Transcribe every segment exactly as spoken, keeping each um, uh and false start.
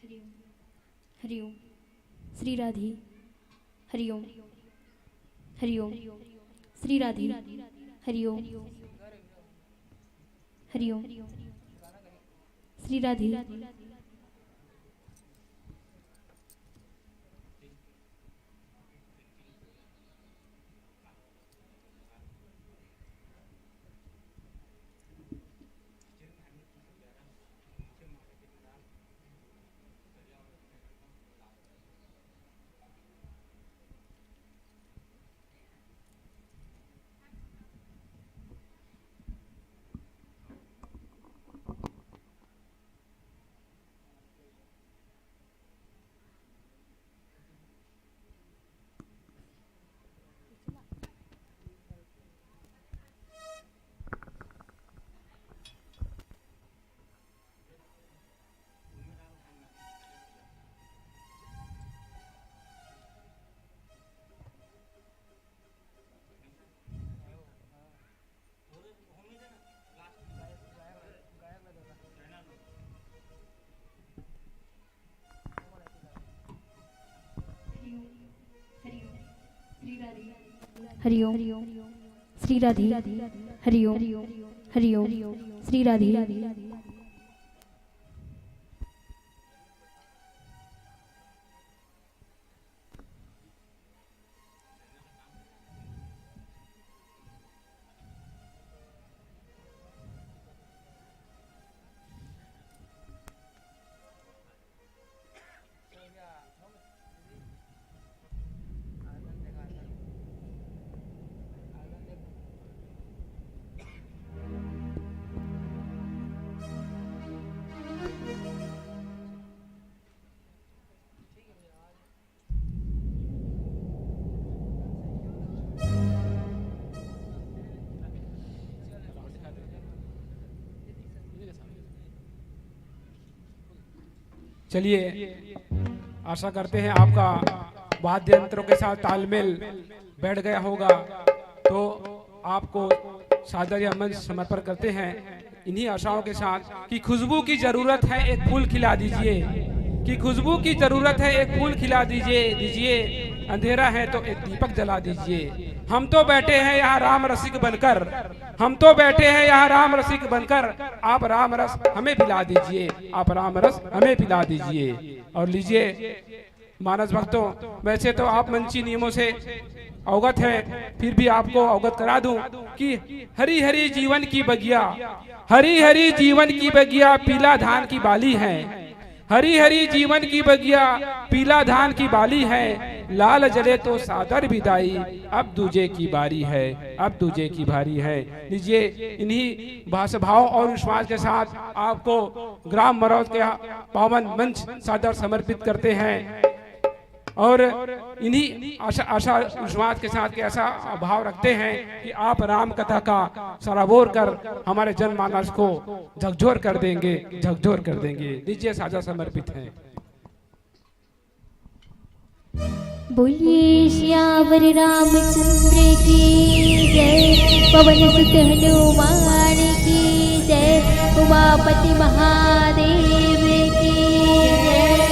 हरि ओम। श्री राधे। हरि ओम। हरि ओम। श्री राधे। हरि ओम। हरि ओम। श्री राधे। हरि ओम। श्री राधे। हरि ओम। हरि ओम। श्री राधे। चलिए, आशा करते हैं आपका वाद्य यंत्रों के साथ तालमेल बैठ गया होगा, तो आपको सादर यह मंच समर्पण करते हैं इन्हीं आशाओं के साथ कि खुशबू की जरूरत है, एक फूल खिला दीजिए, कि खुशबू की जरूरत है, एक फूल खिला दीजिए, दीजिए, अंधेरा है तो एक दीपक जला दीजिए। हम तो बैठे हैं यहाँ राम रसिक बनकर, हम तो बैठे हैं यहाँ राम रसिक बनकर, आप राम रस हमें पिला दीजिए, आप राम रस हमें पिला दीजिए। और लीजिए, मानस भक्तों, वैसे तो आप मंची नियमों से अवगत हैं, फिर भी आपको अवगत करा दूं कि हरी हरी जीवन की बगिया, हरी हरी जीवन की बगिया पीला धान की बाली है, हरी हरी जीवन की बगिया पीला धान की बाली है, लाल जले तो सादर बिदाई, अब दूजे की बारी है, अब दूजे की बारी है। लीजिए, इन्हीं भाषा भाव और विश्वास के साथ आपको ग्राम मरौद के पावन मंच सादर समर्पित करते हैं। और इन्हीं आशा, आशा विश्वास के साथ के ऐसा भाव रखते हैं कि आप राम कथा का सराबोर कर हमारे जनमानस को झकझोर कर देंगे, झकझोर कर देंगे। लीजिए, सादर समर्पित है। बोलिए सियावर रामचंद्र की जय, पवन सुत हनुमान की जय, उमापति महादेव की जय।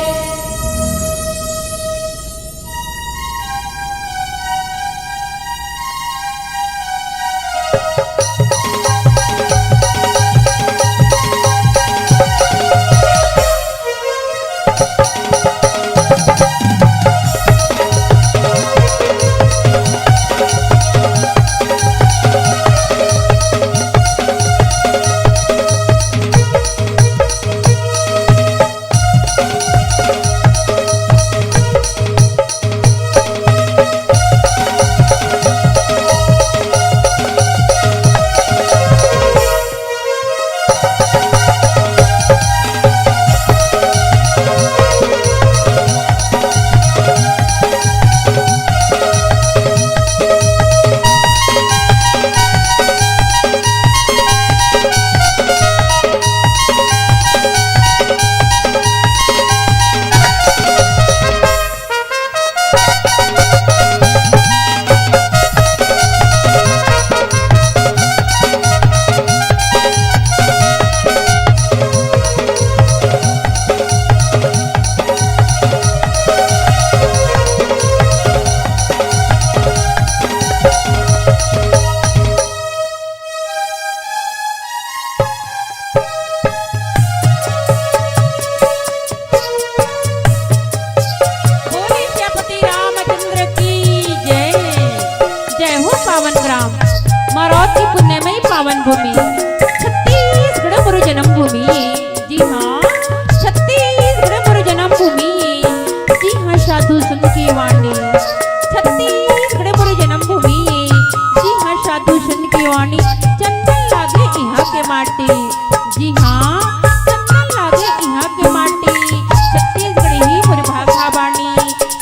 भूमि, छत्तीसगढ़ मोर जन्मभूमि। जी हाँ, छत्तीसगढ़ मोर जन्मभूमि। जी हाँ, साधु संत के वाणी। छत्तीसगढ़ मोर जन्मभूमि। जी हाँ, साधु संत के वाणी। चंदन लागे इहाँ के माटी। जी हाँ, चंदन लागे इहाँ के माटी। छत्तीसगढ़ ही मोर भाखा बानी।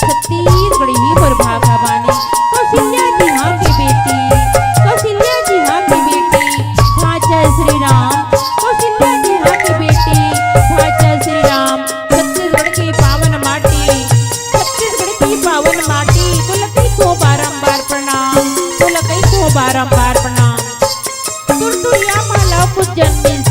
छत्तीसगढ़ ही मोर भाखा बानी। कौशल्या जी हाँ के बेटी, कौशल्या जी हाँ के बेटी, भांचा श्री राम। कौशल्या जी हाँ के बेटी, भांचा श्री राम। छत्तीसगढ़ के पावन माटी, छत्तीसगढ़ की पावन माटी, तोला कहिथों बारंबार प्रणाम, तोला कहिथों बारंबार प्रणाम। तुरतुरिया माला कुछ जन्मिस,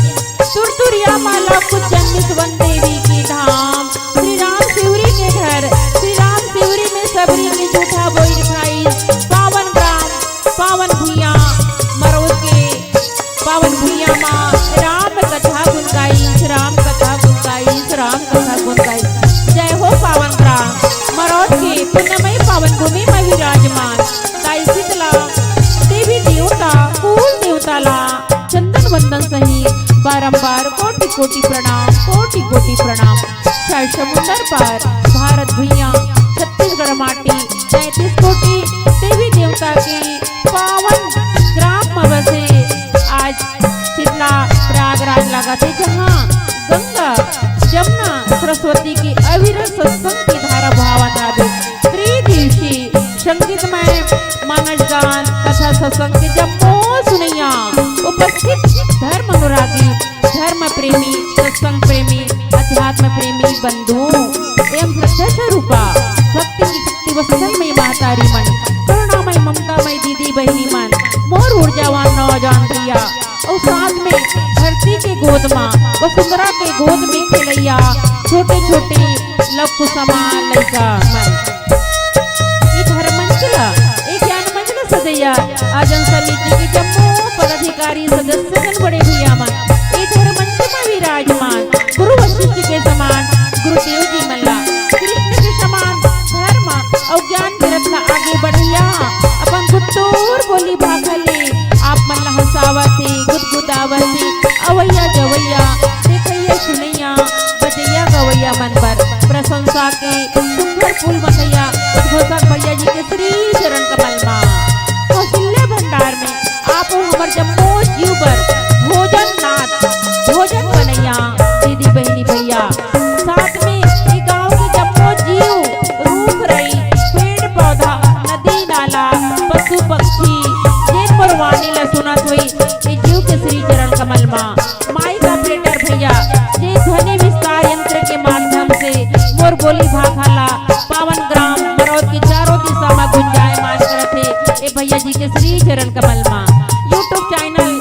तुरतुरिया माला कुछ जन्मिस वन देवी के धाम। श्री राम शिवरी के घर, श्री राम शिवरी में सबरी के जूठा बोइर खाइस। पावन ग्राम, पावन भुइयां, मरौद के पावन भुइयां मा राम कथा गुन गाइस, राम कथा गुन गाइस, राम कथा गुन गाइस। जय हो पावन ग्राम मरौद के पुण्यमय पावन भूमि में विराजमान दाई शीतला देवी देवता, कुल देवता ला चंदन वंदन सहित बारंबार कोटि कोटि प्रणाम, कोटि कोटि प्रणाम। चार समुंदर पार भारत भुइयां, छत्तीसगढ़ माटी, तैंतीस कोटि देवी देवता के पावन ग्राम म बसे आज शीतला प्रयागराज लागत हे, जहाँ गंगा, जमुना, सरस्वती के अविरल सत्संग के धारा बहावत हावे। त्रिदिवसीय संगीतमय मानस गान कथा सत्संग के जम्मो सुनैया उपस्थित धर्म अनुरागी, धर्म प्रेमी, सत्संग प्रेमी, अध्यात्म प्रेमी बंधु एवं श्रद्धा स्वरूपा भक्ति की शक्ति वत्सलमय महतारी मन, करुणामय ममतामय दीदी बहिनी मन, मोर ऊर्जावान नौजवान भैया, अउ साथ में धरती के गोद मा, वसुंधरा के गोद में खेलैया छोटे छोटे लव कुसुमा लइका मन। ये धर्म मंच ला, ये ज्ञान मंच ला सजैया आयोजन समिति के जम्मो पदाधिकारी, सदस्य जन, बड़े भैया मन, ये धर्म मंच मा विराजमान गुरु वशिष्ठ के समान गुरुदेव जी मन ला कृष्ण के समान धर्म अउ ज्ञान के रथ ला आगे बढ़ैया अपन गुट्टूर बोली भाखा ले आप मन ला हंसावत हे, गुदगुदावत हे। अवैया जवैया, देखैया सुनैया, बजैया गवैया मन बर प्रशंसा के सुंदर फूल बसैया उद्घोषक भैया जी के श्री चरण कमल मा। कौशल्या भंडार में आप हमर जम्मो जीव बर भोजन नाथ, भोजन बनैया दीदी बहिनी भैया, साथ में ये गांव के जम्मो जीव, रूख रई, पेड़ पौधा, नदी नाला, पशु पक्षी, जेन मोर वाणी ला सुनत होई, ये जीव के श्री चरण कमल मा। माइक ऑपरेटर भैया, जे ध्वनि विस्तार यंत्र के माध्यम से मोर बोली भाखा ला पावन ग्राम मरौद के चारों दिशा मा गुंजायमान करत हे, ए भैया जी के श्री चरण कमल मा। YouTube चैनल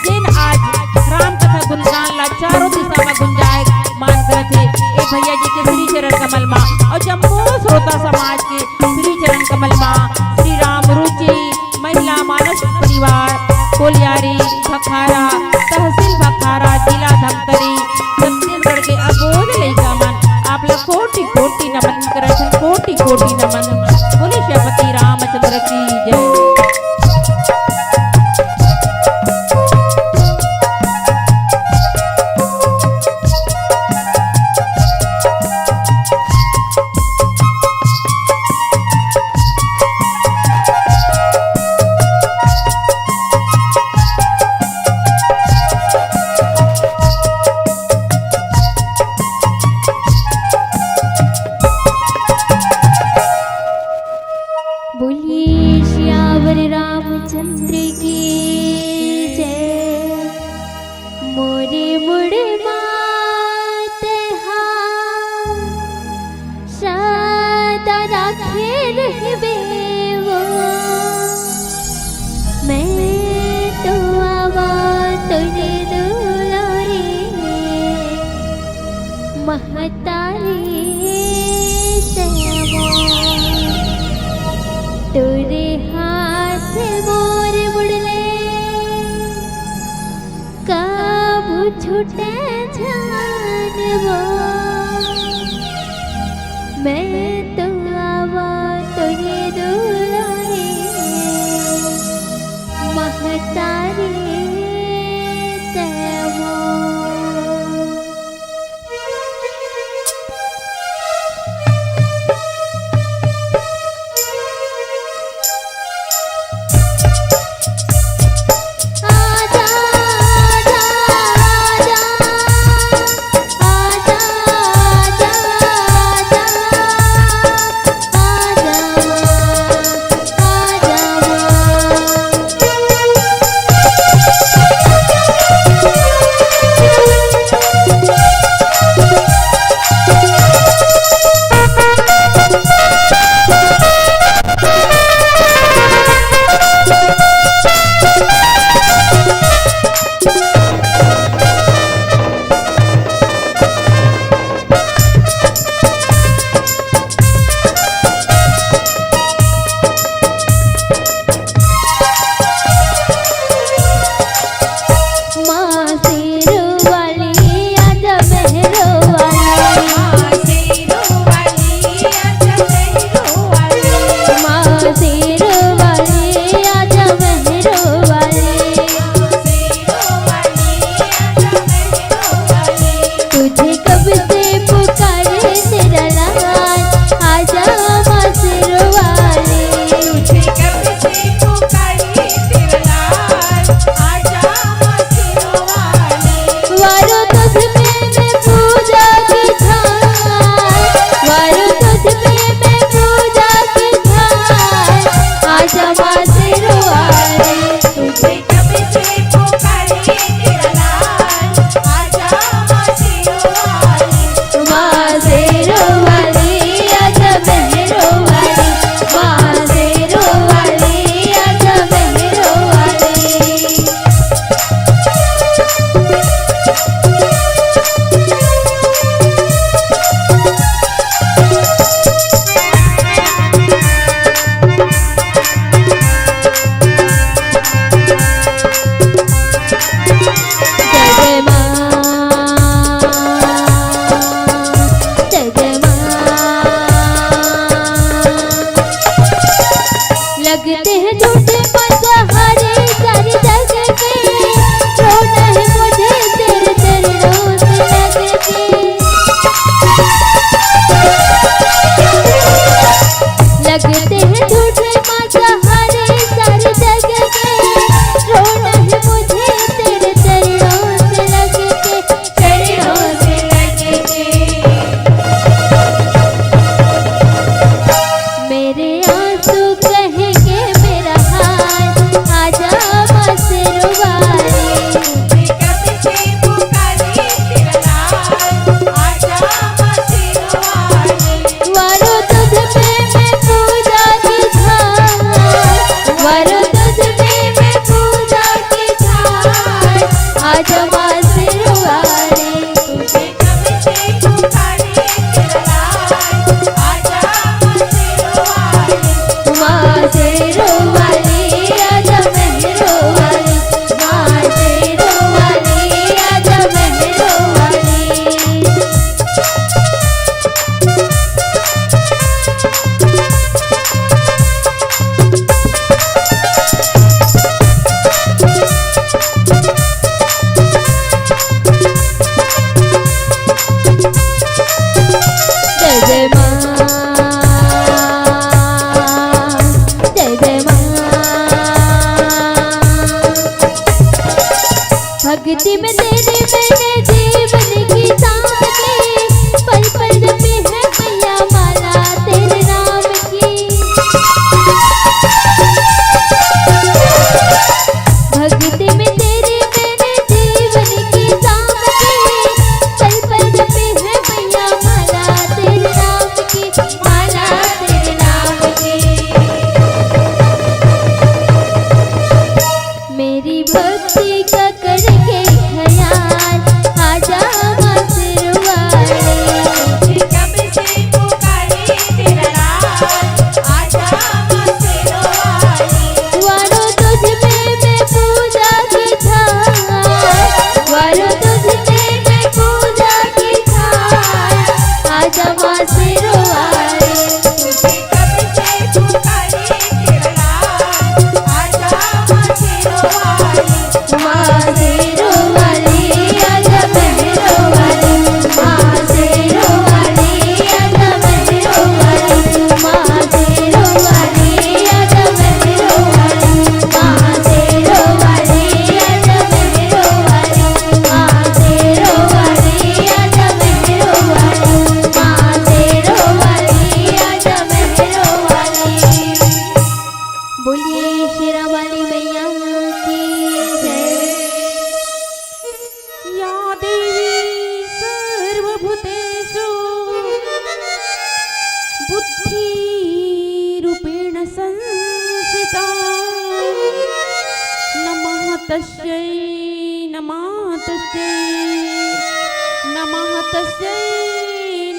जेन आज राम कथा गुणगान ला चारों दिशा मा गुंजायमान करत हे, ए भैया जी के श्री चरण कमल मा। अउ जम्मो श्रोता समाज के श्री चरण कमल मा, श्री राम रुचि महिला मानस परिवार, कोलियारी, भखारा, तहसील भखारा, जिला धमतरी, छत्तीसगढ़ के अबोध लइका मन, आप ला कोटि कोटि नमन करत हन, कोटि कोटि नमन। बोले श्रीपति रामचंद्र की जय। बोलिए सियावर रामचंद्र की जय। मोरे मुड़ मात हा सदा राखे रहबे वो। मैं तो आवा तोरे दुलारे महतारी से मोर। तोरे हाथ मोर मुड़ले कभू छूटे झन वो। मैं तो आवा तोरे दुलारे महतारी पुकारे तेरा लाल, आजा माँ शेरों वाली। माँ शेरों वाली, आजा मेहरों वाली। माँ शेरों वाली, आजा मेहरों वाली। जय जय माँ, जय जय माँ। भक्ति में तेरे मैंने जीवन की सांस ली, पल पल जपी है मैया माला तेरे नाम की। भक्ति में तेरे मैंने जीवन की सांस ली, पल पल जपी है मैया माला तेरे नाम की, माला तेरे नाम की। मेरी भक्ति का करके ख्याल, आजा माँ शेरों वाली। कब से पुकारे तेरा लाल, आजा माँ शेरों वाली। वारो तुझ में मैं पूजा की थाल, वारो तुझ में मैं पूजा की थाल, आजा माँ शेरों वाली। तुझे कब से पुकारे तेरा लाल, आजा माँ शेरों वाली। माँ शेरों वाली, आजा मेहरों वाली। माँ शेरों वाली, आजा मेहरों वाली। माँ शेरों वाली, आजा मेहरों वाली। माँ शेरों वाली, आजा मेहरों वाली। माँ शेरों वाली, आजा मेहरों वाली। माँ शेरों वाली, आजा मेहरों वाली। बोलिए शेरा वाली मैया की जय। या देवी सर्वभूतेषु बुद्धिरूपेण संस्थिता। नमः तस्यै, नमः तस्यै, नमः तस्यै,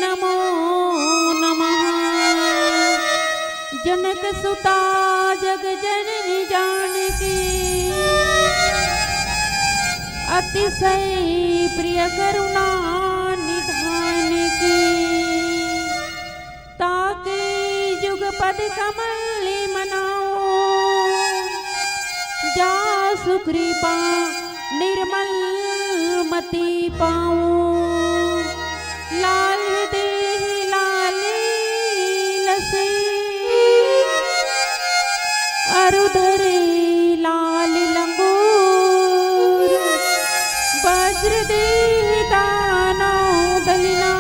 नमो नमः। जनक सुता जग जननी जानकी, अतिशय प्रिय करुणा निधान की। ताके जुग पद कमल मनाओ, जासु कृपा निर्मल मति पाओ। लाल देहि लाल लसे, अरु धरे लाल लंगूर, वज्र देहि दानव दलिना।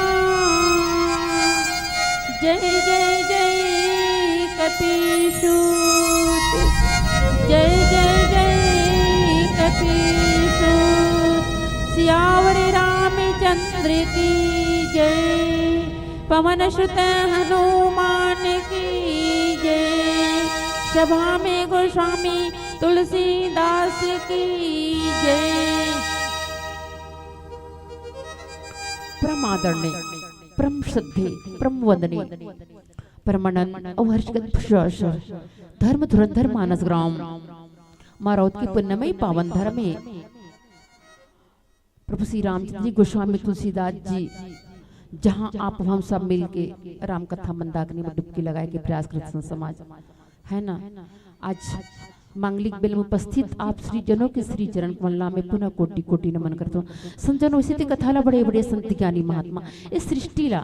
जय जय जय कपीसूत, जय जय जय कपीसूत। सियावर रामचंद्र की जय, पवन सुत हनुमान की जय, सभा में गोस्वामी तुलसीदास की जय। परम आदरणीय, परम श्रद्धेय, परम वंदनीय, परमानंद अउ हर्षगत प्रशंसा, धर्म धुरंधर मानस ग्राम, माँ राउत के पुण्यमय पावन धर्म में प्रभु श्री रामचंद्र जी, गोस्वामी तुलसीदास जी, जहाँ आप हम सब मिलके राम कथा मंदाकिनी में डुबकी लगाए के प्रयास करत संत समाज, है ना? आज मांगलिक बेल में उपस्थित आप श्री जनों के श्री चरण कमल में पुनः कोटि कोटि नमन करत हूँ। संत जनों, इसी ते कथा ला बड़े बड़े संत ज्ञानी महात्मा, इस सृष्टि ला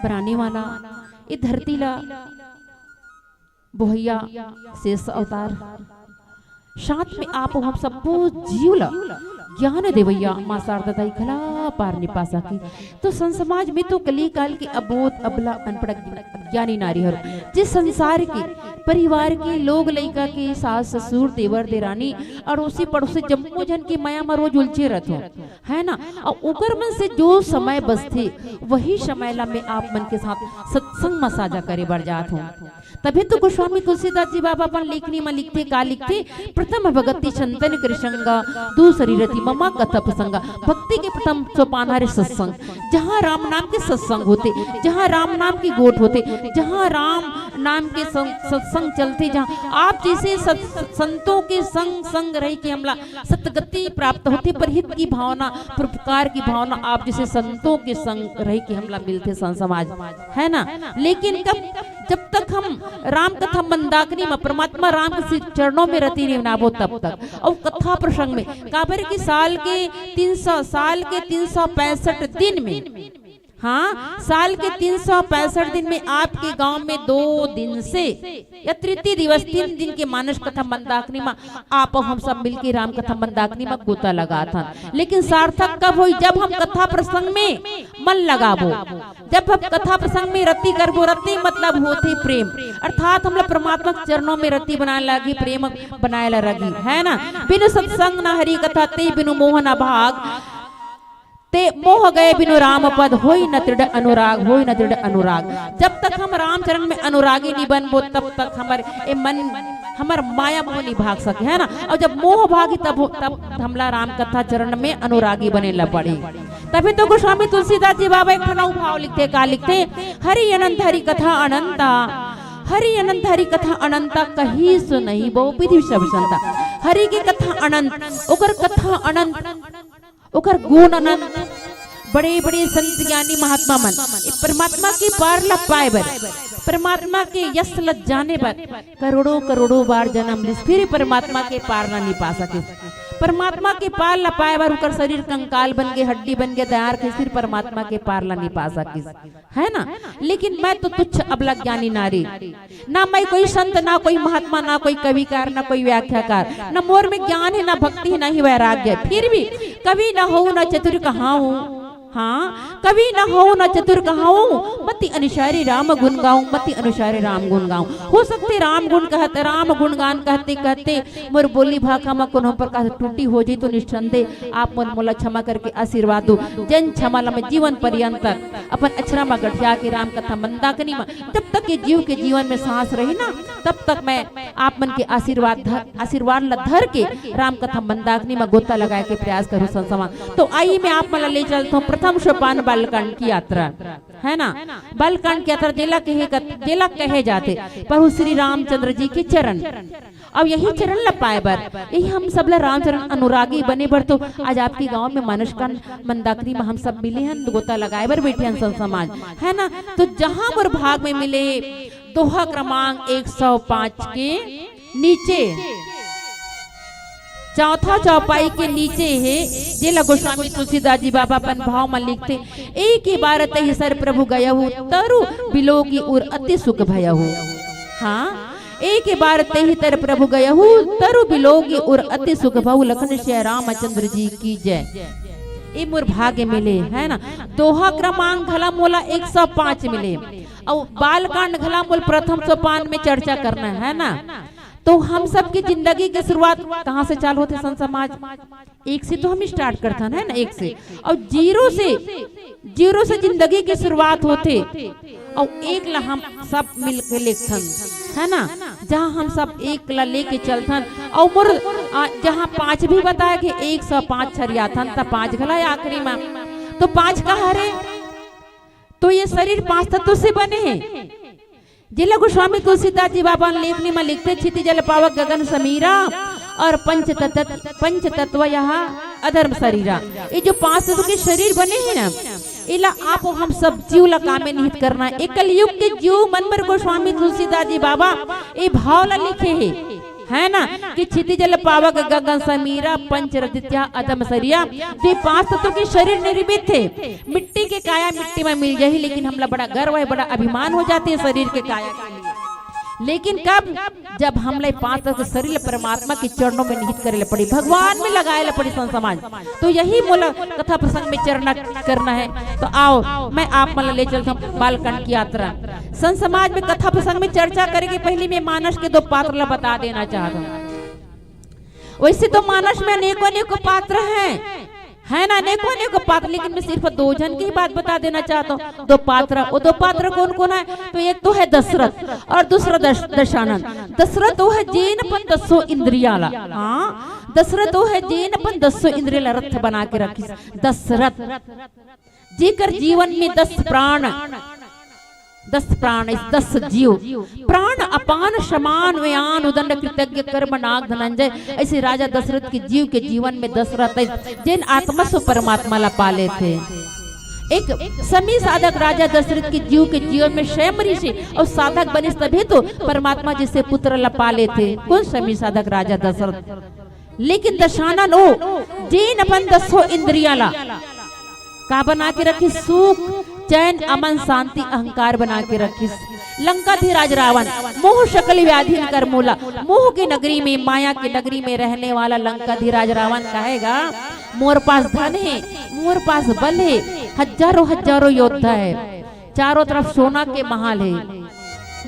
बनाने वाला, ये धरती ला बोहइया शेष अवतार, साथ में आप हम सब्बो जीव ला ज्ञान देवइया माँ शारदा दाई घला अपार निपासा की। तो संत समाज में तो कली काल के अबोध, अबला, अनपढ़, अज्ञानी नारी हर, जिस संसार के, परिवार के, लोग लइका के, सास ससुर, देवर देरानी, अड़ोसी पड़ोसी, जम्मो झन के मया म रोज उलझे रहत हो, है ना? अउ ओकर मन से जो समय बचथे, वही समय ला मैं आप मन के साथ सत्संग म साझा करे बर जात हूँ। तभे तो गोस्वामी तुलसीदास जी बाबा अपन लेखनी म लिखथे, का लिखथे? प्रथम भगति संतन कर संगा, दूसरी रति जन्म मा कथा प्रसंग। भक्ति के प्रथम सोपान हरे सत्संग, जहाँ राम नाम के सत्संग होथे, जहाँ राम नाम के गोठ होथे, जहाँ राम नाम के सं-, सत्संग चलथे, जहाँ आप जइसे सत-, संतों के संग, संग रहि के हमला सतगति प्राप्त होथे, परहित की भावना, परोपकार की भावना, आप जइसे संतों के संग रहि के हमला मिलथे संत समाज, है ना। लेकिन कब, जब तक हम राम कथा मंदाकिनी म परमात्मा राम के श्री चरणों में रति नइ बनाबो तब तक। अउ कथा प्रसंग में, काबर कि साल के तीन सौ, साल के तीन सौ पैंसठ दिन में, हाँ, साल के तीन सौ पैंसठ दिन में आपके गांव में दो दिन से या तृतीय दिवस, तीन दिन के मानस कथा मंदाकिनी म आप अउ हम सब मिलके राम कथा मंदाकिनी म गोता लगाथन। लेकिन सार्थक कब होई? जब हम कथा प्रसंग में मन लगाबो, जब हम कथा प्रसंग में रति करबो। रति मतलब होथे प्रेम, अर्थात हमला परमात्मा के चरणों में रति बनाए लागी, प्रेम बनाए ला लागी, है ना। बिनु सत्संग न हरि कथा, ते बिनु मोह न भाग, ते मोह गए बिनु राम पद, होई न दृढ़ अनुराग, होई न दृढ़ अनुराग। जब तक हम रामचरण में अनुरागी नहीं बनबो, तब तक हमर ए मन, हमर माया मोह नहीं भाग सके, है ना। अउ जब मोह भागी, तब, तब हमला राम कथा चरण में अनुरागी बने ला पड़ी। तभी तो गोस्वामी तुलसीदास जी बाबा एक ठन अउ भाव लिखथे, का लिखथे? हरि अनंत हरि कथा अनंता, हरि अनंत हरि कथा अनंता, कही सो नहीं बहु विधि सब संता। हरि के कथा अनंत, ओकर कथा अनंत, ओकर गुण अनंत। बड़े बड़े संत ज्ञानी महात्मा मन ए परमात्मा के पार ला पाए बर, परमात्मा के यश ला जाने बर करोड़ों करोड़ों बार जन्म लिस, फिर परमात्मा के पार ला नहीं पा सकिस। परमात्मा के पार ला पाए बर ओकर शरीर कंकाल बन गे, हड्डी बन गे, दयार के फिर परमात्मा के पार ला नहीं पा सकिस, है ना। लेकिन मैं तो तुच्छ अबला ज्ञानी नारी, ना मैं कोई संत, ना कोई महात्मा, ना कोई कविकार, ना कोई व्याख्याकार, ना मोर में ज्ञान है, ना भक्ति है, ना ही वैराग्य है। फिर भी कवि न होऊं, न चतुर कहाऊं। हाँ, कवि न होऊं, न चतुर कहाऊं, मति अनुसारी राम गुण गाऊं, मति अनुसारी राम गुण गाऊं। हो सकथे राम गुण कहत, राम गुणगान कहते कहते मोर बोली भाखा म कोनो प्रकार से त्रुटि हो जाही तो निस्संदेह आप मन मोला क्षमा करके आशीर्वाद दो। जेन क्षमा ला मैं जीवन पर्यंत अपन अक्षरा म गठिया के राम कथा मंदाकिनी म जब तक ये जीव के जीवन में सांस रही ना, तब तक मैं आप मन के आशीर्वाद धर, आशीर्वाद ला धर के राम कथा मंदाकिनी म गोता लगाए के प्रयास करूं संत समाज। तो आइए मैं आप मन ला ले चलता हूं प्रथम सोपान बालकांड की यात्रा, है ना। बालकांड की यात्रा जेला कहे कत-, जेला कहे जाथे प्रभु श्री रामचंद्र जी के चरण। अब यही चरण ला पाए बर, यही हम सब ला रामचरण अनुरागी बने बर तो आज आपके गांव में मानस कांड मंदाकिनी में हम सब मिले हन, गोता लगाए बर बैठे हन संत समाज, है ना। तो जहां मोर भाग में मिले, दोहा क्रमांक एक सौ पाँच के नीचे, चौथा चौपाई के नीचे हे, जेला गोस्वामी तुलसीदास जी बाबा अपन भाव म लिखथे, एक ही बार तही सर प्रभु गयहु, तरु बिलोकी उर अति सुख भयहु। हाँ, एक ही बार तही तर प्रभु गयहु, तरु बिलोकी उर अति सुख भयहु। लखन सिया रामचंद्र जी की जय। ए मोर भाग्य मिले, है ना। दोहा क्रमांक घला मोला एक सौ पाँच मिले, अउ बालकांड घला मोल प्रथम सोपान में चर्चा करना है ना। तो हम सबकी जिंदगी की शुरुआत कहाँ से चालू होथे संत समाज? एक से तो हम स्टार्ट करथन, है ना, एक से। अउ जीरो से, जीरो से जिंदगी की शुरुआत होथे, अउ एक ला हम सब मिल के लेखथन, है ना, जहाँ हम सब एक ला लेके चलथन। अउ मोर, आ, जहाँ पाँच भी बताए के एक सौ पाँच छरियाथन, त पाँच घला आखिरी में, तो पाँच का हरे, तो ये शरीर पांच तत्व से बने हे। जेला गोस्वामी तुलसीदास जी बाबा लेखनी में लिखथे, "क्षिति जल पावक गगन समीरा और पंच तत्त-, पंच तत्व यह अधर्म शरीरा।" ये जो पांच तत्व के शरीर बने हे ना, एला आप हम सब जीव ला कामे निहित करना। ए कलयुग के जीव मन बर गोस्वामी तुलसीदास जी बाबा ए भाव ला लिखे हे। है ना, कि क्षिति जल पावक गगन समीरा, पंच रदित्या अधम सरिया। जे पांच तत्व के शरीर निर्मित हे, मिट्टी के काया मिट्टी में मिल जाही, लेकिन हमला बड़ा गर्व हे, बड़ा अभिमान हो जाथे शरीर के काया के लिए। लेकिन कब? जब हमला पांच तत्व के शरीर ला परमात्मा के चरणों में निहित करे ला पड़ी, भगवान में लगाए ला पड़ी संत समाज। तो यही मोला कथा प्रसंग में चर्चा करना हे। तो आओ, मैं आप मन ला ले चलता हूँ बालकांड की यात्रा। संत समाज में कथा प्रसंग में चर्चा करे के पहली मैं मानस के दो पात्र ला बता देना चाहता हूँ। वैसे तो मानस में अनेकों अनेकों पात्र हैं, है ना, अनेकों अनेकों पात्र, लेकिन मैं सिर्फ दो झन के ही बात बता देना चाहत हंव। दो पात्र, वो दो पात्र कोन कोन हे? तो एक तो हे दशरथ अउ दूसरा दश-, दशानन। दशरथ वो हे जेन अपन दसों इंद्रिया ला, हाँ, दशरथ वो हे जेन अपन दसों इंद्रिया ला रथ बना के रखिस। दशरथ जेकर जीवन में दस प्राण, दस प्राण, दस जीव, प्राण अपान समान व्यान उदंड कृतज्ञ कर्म नाग धनंजय। अइसे राजा दशरथ के जीव के जीवन में दशरथ हे, जेन आत्मा से परमात्मा ला पा लेथे। एक समी साधक राजा दशरथ के जीव के जीवन में स्वयं ऋषि अउ साधक बनिस, तभे तो परमात्मा जइसे पुत्र ला पा लेथे। कोन समी साधक? राजा दशरथ। लेकिन दशानन वो, जेन अपन दसों इंद्रिया ला का बना के रखिस? सुख, चैन, अमन, शांति, अहंकार बना के रखिस। लंकाधिराज रावण, मोह सकल व्याधिन कर मूला, मोह के नगरी में, माया के नगरी में रहने वाला लंकाधिराज रावण कहेगा, मोर पास धन हे, मोर पास बल हे, हजारों हजारों योद्धा हे, चारों तरफ सोना के महल हे,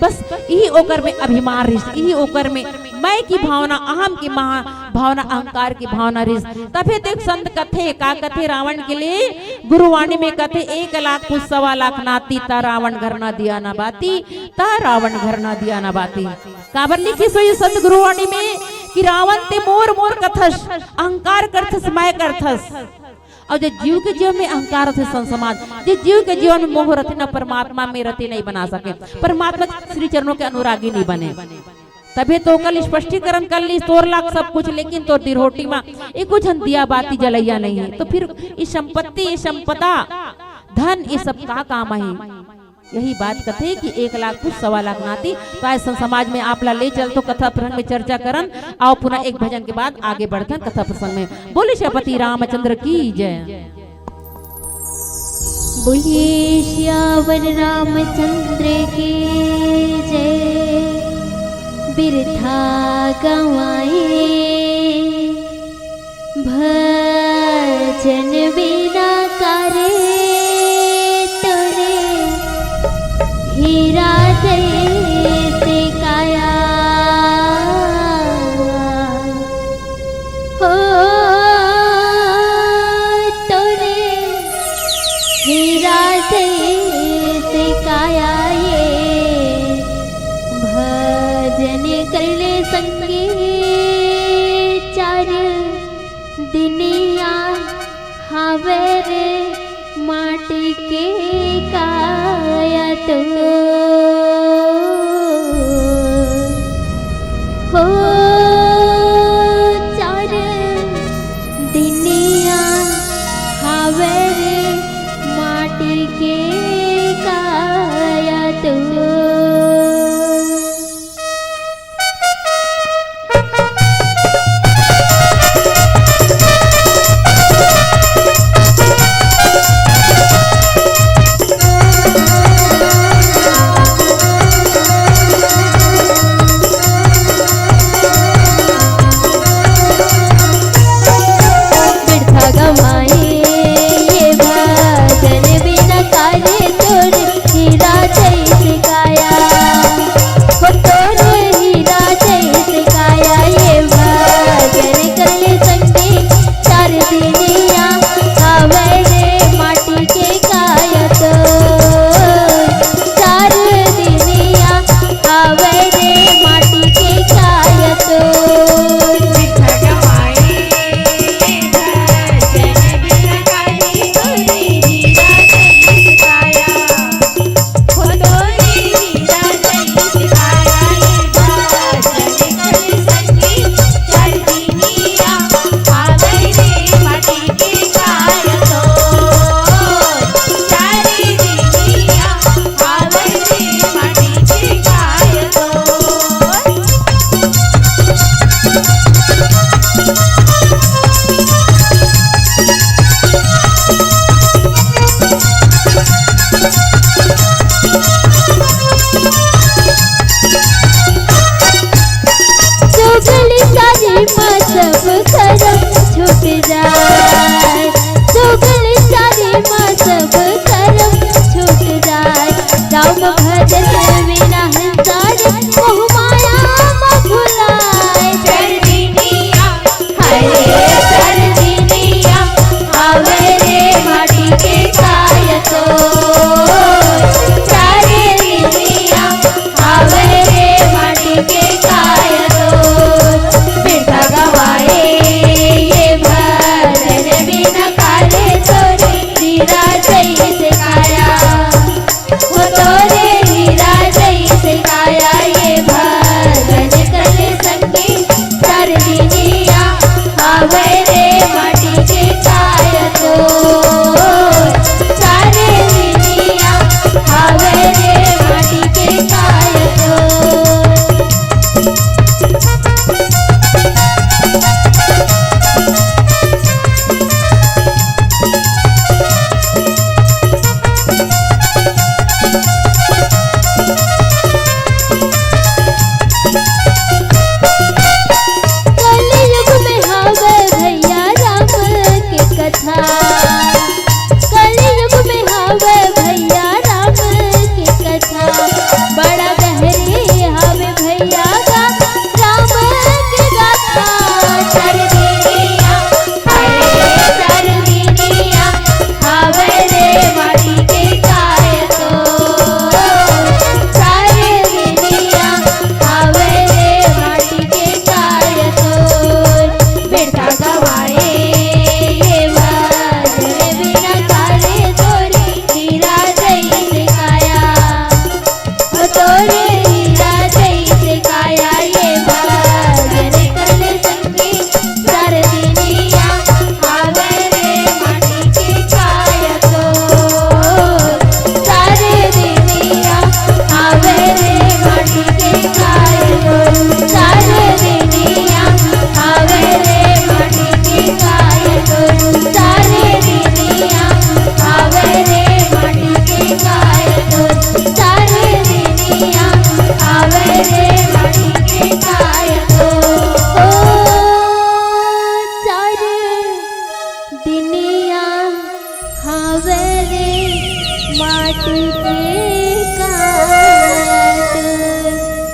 बस इही ओकर में अभिमान रिस, इही ओकर में मैं की भावना, अहम की महा-, भावना, अहंकार की भावना रिस। तभे तो एक संत कथे, का कथे रावण के लिए? गुरुवाणी में कथे, "एक लाख पूत सवा लाख नाती, ता रावण घर ना दिया ना बाती, ता रावण घर ना दिया ना बाती।" काबर लिखिस होही संत गुरुवाणी में कि रावण ते मोर मोर कथस, अहंकार करथस, मैं करथस। अउ जे जीव के जीवन में अहंकार रथे, संत समाज, जे जीव के जीवन में मोह रथे ना, परमात्मा में रति नहीं बना सके, परमात्मा के श्री चरणों के अनुरागी नहीं बने। तभे तो ओकर स्पष्टीकरण कर लिस, तोर लाख सब कुछ, लेकिन तोर दिरोटी मा एको झन दिया बाती जलैया नहीं हे। तो फिर ये संपत्ति, ये संपदा, धन, ये सब का काम आही? यही बात कथे कि एक लाख पूत सवा लाख नाती। तो आज संत समाज में आप ला ले चलथों कथा प्रसंग में चर्चा करन। आओ पुनः एक भजन के बाद आगे बढ़थन कथा प्रसंग में। बोले श्रीपति रामचंद्र की जय। बोले सियावर रामचंद्र की जय। बिरथा गवाए भजन बिना करे तोरे हीरा जैसे काया। हो तोरे हीरा जैसे काया ये। भजन कर ले संगी चार दिनिया हावे रे माटी के काया तो। हो चार दिनिया हावे रे माटी के काया तो।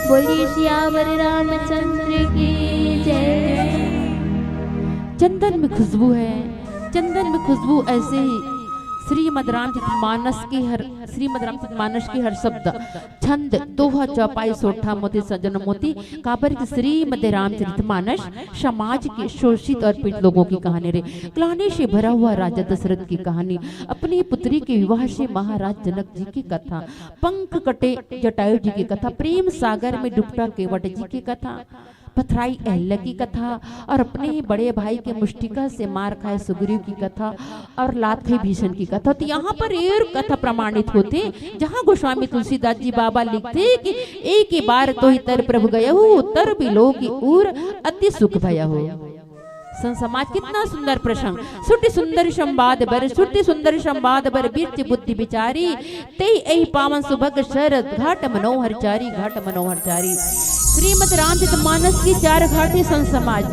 बोलिए सियावर रामचंद्र की जय। चंदन में खुशबू है, चंदन में खुशबू ऐसे ही श्रीमद् रामचरित मानस के हर, श्रीमद् रामचरित मानस के हर शब्द, छंद, दोहा, चौपाई, सोरठा, मोती, सज्जन मोती, काबर कि श्रीमद् रामचरित मानस समाज के शोषित और पीड़ित लोगों की कहानी रे। ग्लानि से भरा हुआ राजा दशरथ की कहानी, अपनी पुत्री के विवाह से महाराज जनक जी की कथा, पंख कटे जटायु जी की कथा, प्रेम सागर में डूबता केवट जी की कथा, पथराई अहल्या की कथा और अपने ही बड़े भाई के मुष्टिका से मार खाए सुग्रीव की कथा और लात खाई भीषण की कथा। तो यहाँ पर ये कथा प्रमाणित होते, जहाँ गोस्वामी तुलसीदास जी बाबा लिखते कि एक ही बार तो ही तर प्रभु गयहु, तर बिलोकि उर अति सुख भयहु। संत समाज, कितना सुंदर प्रसंग। सुटि सुंदर संवाद बर, सुटि सुंदर संवाद बर, बिरचि बुद्धि बिचारी, तेहि एहि पावन सुभग शर, घाट मनोहर चारी, घाट मनोहर चारी। श्रीमद् रामचरित मानस की चार घाट है संत समाज।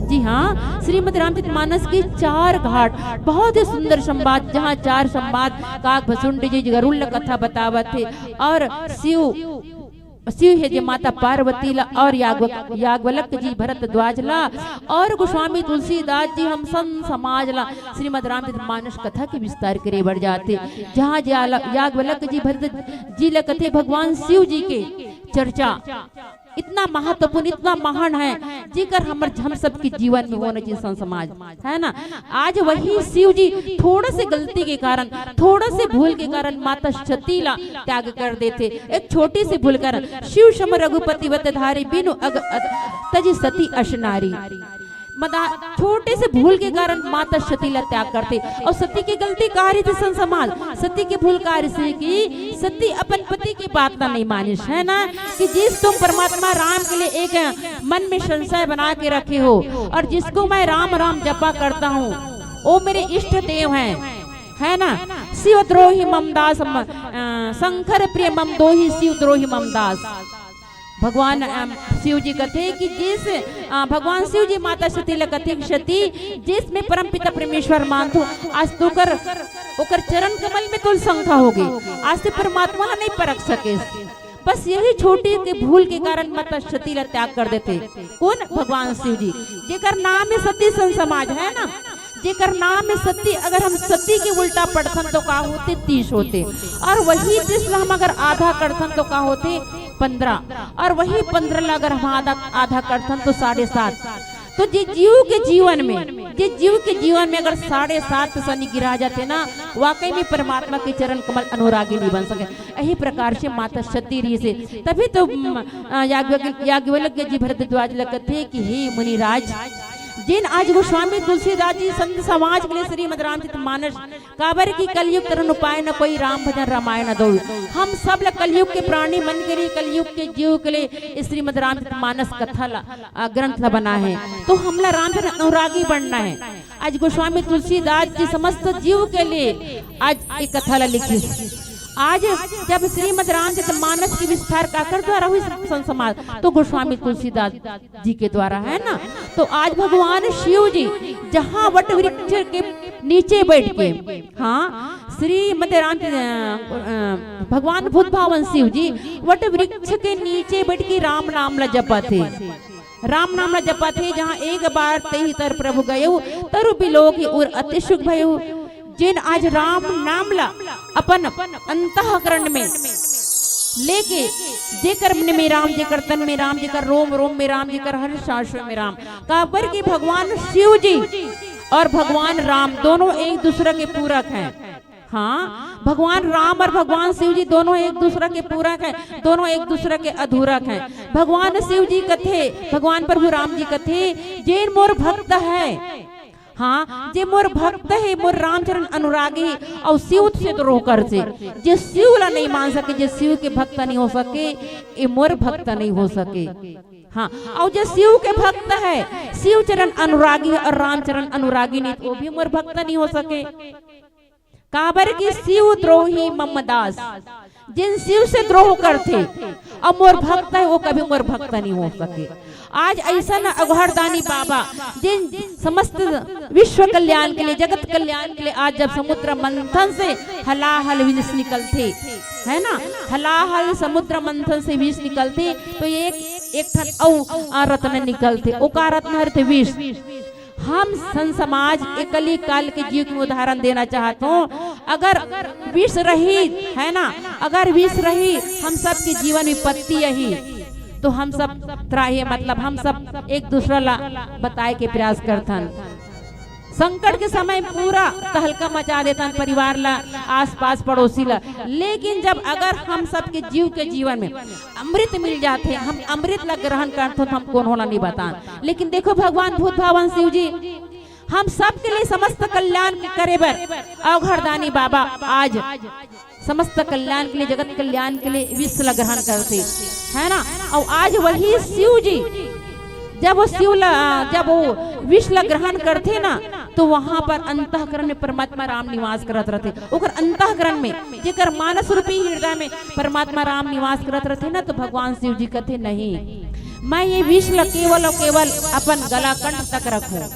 जी हाँ, श्रीमद् रामचरित मानस की चार घाट, बहुत ही सुंदर संवाद, जहाँ चार संवाद काक भसुंड जी गरुड़ कथा बतावत है और शिव शिव हे जे माता पार्वती ला और याग्व-, याग्वलक जी भरद्वाज ला और गोस्वामी तुलसीदास जी हम संत समाज ला श्रीमद् रामचरित मानस कथा के विस्तार करे बर जाथे, जहाँ जे आला-, याग्वलक जी भरद्वाज जी ला कथे भगवान शिव जी के चर्चा इतना महत्वपूर्ण, इतना महान है, जेकर हमर, हम सबके जीवन में होना चाहिए संत समाज। है ना? आज वही शिव जी थोड़ा से गलती के कारण, थोड़ा से भूल के कारण माता सती ला त्याग कर देथे। एक छोटी सी भूल कारण, शिव सम रघुपति वत धारी, बिनु अग अग तजि सती अस नारी। मदा छोटे से भूल के कारण माता सती ला त्याग करथे। और सती के गलती का रहिथे संत समाज? सती के भूल का रहिथे कि सती अपन पति के बात ला नहीं मानिस, है ना? कि जिस तुम परमात्मा राम के लिए एक मन में संशय बना के रखे हो और जिसको मैं राम राम जपा करता हूँ, वो मेरे इष्ट देव हैं, है ना? शिव द्रोही मम दास, म-, अ, शंकर प्रिय मम दोही, शिव द्रोही मम दास। भगवान, अम, शिव जी कथे कि जिस, अ, भगवान शिव जी माता सती ला कथे कि सती, जिसमें परमपिता परमेश्वर मानथो, आज तो ओकर, ओकर चरण कमल में तोल शंका होगे, आज तो परमात्मा ला नहीं परख सके। बस यही छोटी के भूल के कारण माता सती ला त्याग कर देथे। कौन? भगवान शिव जी, जेकर नाम है सती संत समाज, है ना? जेकर नाम है सती, अगर हम सती के उल्टा पढ़थन तो का होथे? तीस होथे। और वही तीस ला हम अगर आधा करथन तो का होथे? पंद्रह। और वही पंद्रह ला अगर हम आधा, आधा करथन तो साढ़े सात। तो जे जीव के जीवन में, जे जीव के जीवन में अगर साढ़े सात सनी गिरा जाथे ना, वाकई में परमात्मा के चरण कमल अनुरागी नहीं बन सके। यही प्रकार से माता सती रहिसे, तभी तो, म, अ, याज्ञवल्क्य, याज्ञवल्क्य जी भरद्वाज ला कथे कि हे मुनिराज, जिन आज गोस्वामी तुलसीदास जी संत समाज के लिए श्रीमद् रामचरित मानस, काबर की कलयुग तरन उपाय न कोई, राम भजन रामायण दो। हम सब ला कलयुग के प्राणी मन के लिए, कलयुग के जीव के लिए इस श्रीमद् रामचरित मानस कथा ला, अ, ग्रंथ ला बना है, तो हमला रामचरित अनुरागी बनना है। आज गोस्वामी तुलसीदास जी समस्त जीव के लिए आज एक कथा ला लिखिस। आज जब श्रीमद् रामचरित मानस की विस्तार काकर द्वारा हुई संत समाज, तो गोस्वामी तुलसीदास जी के द्वारा, है ना? तो आज भगवान शिव जी जहाँ वट वृक्ष के नीचे बैठ के, हाँ, श्रीमद् राम, अ, अ, भगवान भूत भावन शिव जी वट वृक्ष के नीचे बैठ के राम नाम ला जपत हे। राम नाम ला जपत हे, जहाँ एक बार तेहि तर प्रभु गयो, तरु बिलोकि उर अति सुख भयो। जेन आज राम नाम ला अपन अंतःकरण में लेके, जेकर मन में राम, जेकर तन में राम, जेकर रोम रोम में राम, जेकर हर सांस में राम, काबर कि भगवान शिव जी और भगवान राम दोनों एक दूसरा के पूरक हैं। हाँ, भगवान राम और भगवान शिव जी दोनों एक दूसरा के पूरक हैं, दोनों एक दूसरा के अधूरक हैं। भगवान शिव जी कथे, भगवान प्रभु राम जी कथे, जेन मोर भक्त है, हाँ, जे मोर भक्त हे, मोर रामचरण अनुरागी हे, अउ शिव से द्रोह करथे। जे शिव ला नहीं मान सके, जे शिव के भक्त नहीं हो सके, ए मोर भक्त नहीं हो सके। हाँ, अउ जे शिव के भक्त हे, शिव चरण अनुरागी हे अउ रामचरण अनुरागी नहीं, तो वो भी मोर भक्त नहीं हो सके। काबर कि शिव द्रोही मम दास, जेन शिव से द्रोह करथे, अउ मोर भक्त हे, वो कभी मोर भक्त नहीं हो सके। आज अइसन अघोरदानी बाबा, जेन समस्त विश्व कल्याण के लिए, जगत कल्याण के लिए, आज जब समुद्र मंथन से हलाहल विष निकलथे, है ना, हलाहल समुद्र मंथन से विष निकलथे, तो एक, एक ठन अउ, आ, रत्न निकलथे। ओ का रत्न हरे? ते विष। हम संत समाज ए कली काल के जीव के उदाहरण देना चाहत हों। अगर विष रही, है ना, अगर विष रही, हम सब के जीवन विपत्ति यही, तो हम सब त्राही, मतलब हम सब एक दूसरा ला बताए के प्रयास करथन। संकट के समय पूरा तहलका मचा देथन परिवार ला, आसपास पड़ोसी ला। लेकिन जब अगर हम सब के जीव के जीवन में अमृत मिल जाथे, हम अमृत ला ग्रहण करथन, तो हम कोनो ला नहीं बतान। लेकिन देखो भगवान भूत भावन शिव जी हम सब के लिए समस्त कल्याण के करे बर अघोरदानी बाबा आज समस्त कल्याण के लिए, जगत कल्याण के लिए विष ला ग्रहण करथे, है ना। अउ आज वही शिव जी जब वो शिव ला, जब वो विष ला ग्रहण करथे ना, तो वहां पर अंतःकरण में परमात्मा राम निवास करत रहथे। ओकर अंतःकरण में, जेकर मानस रूपी हृदय में परमात्मा राम निवास करत रहथे ना, तो भगवान शिव जी कथे, "नहीं, मैं ये विष ला केवल और केवल अपन गला कंठ तक रखूं।"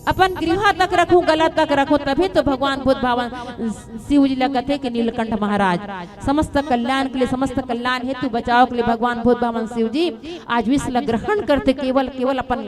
अपन ग्रीवा तक रखूं, गला तक रखूं, तभी तो भगवान भूत भावन शिव जी ला कथे कि नीलकंठ महाराज, समस्त कल्याण के लिए, समस्त कल्याण हेतु बचाव के लिए भगवान भूत भावन शिव जी आज विष ला ग्रहण करथे, केवल, केवल अपन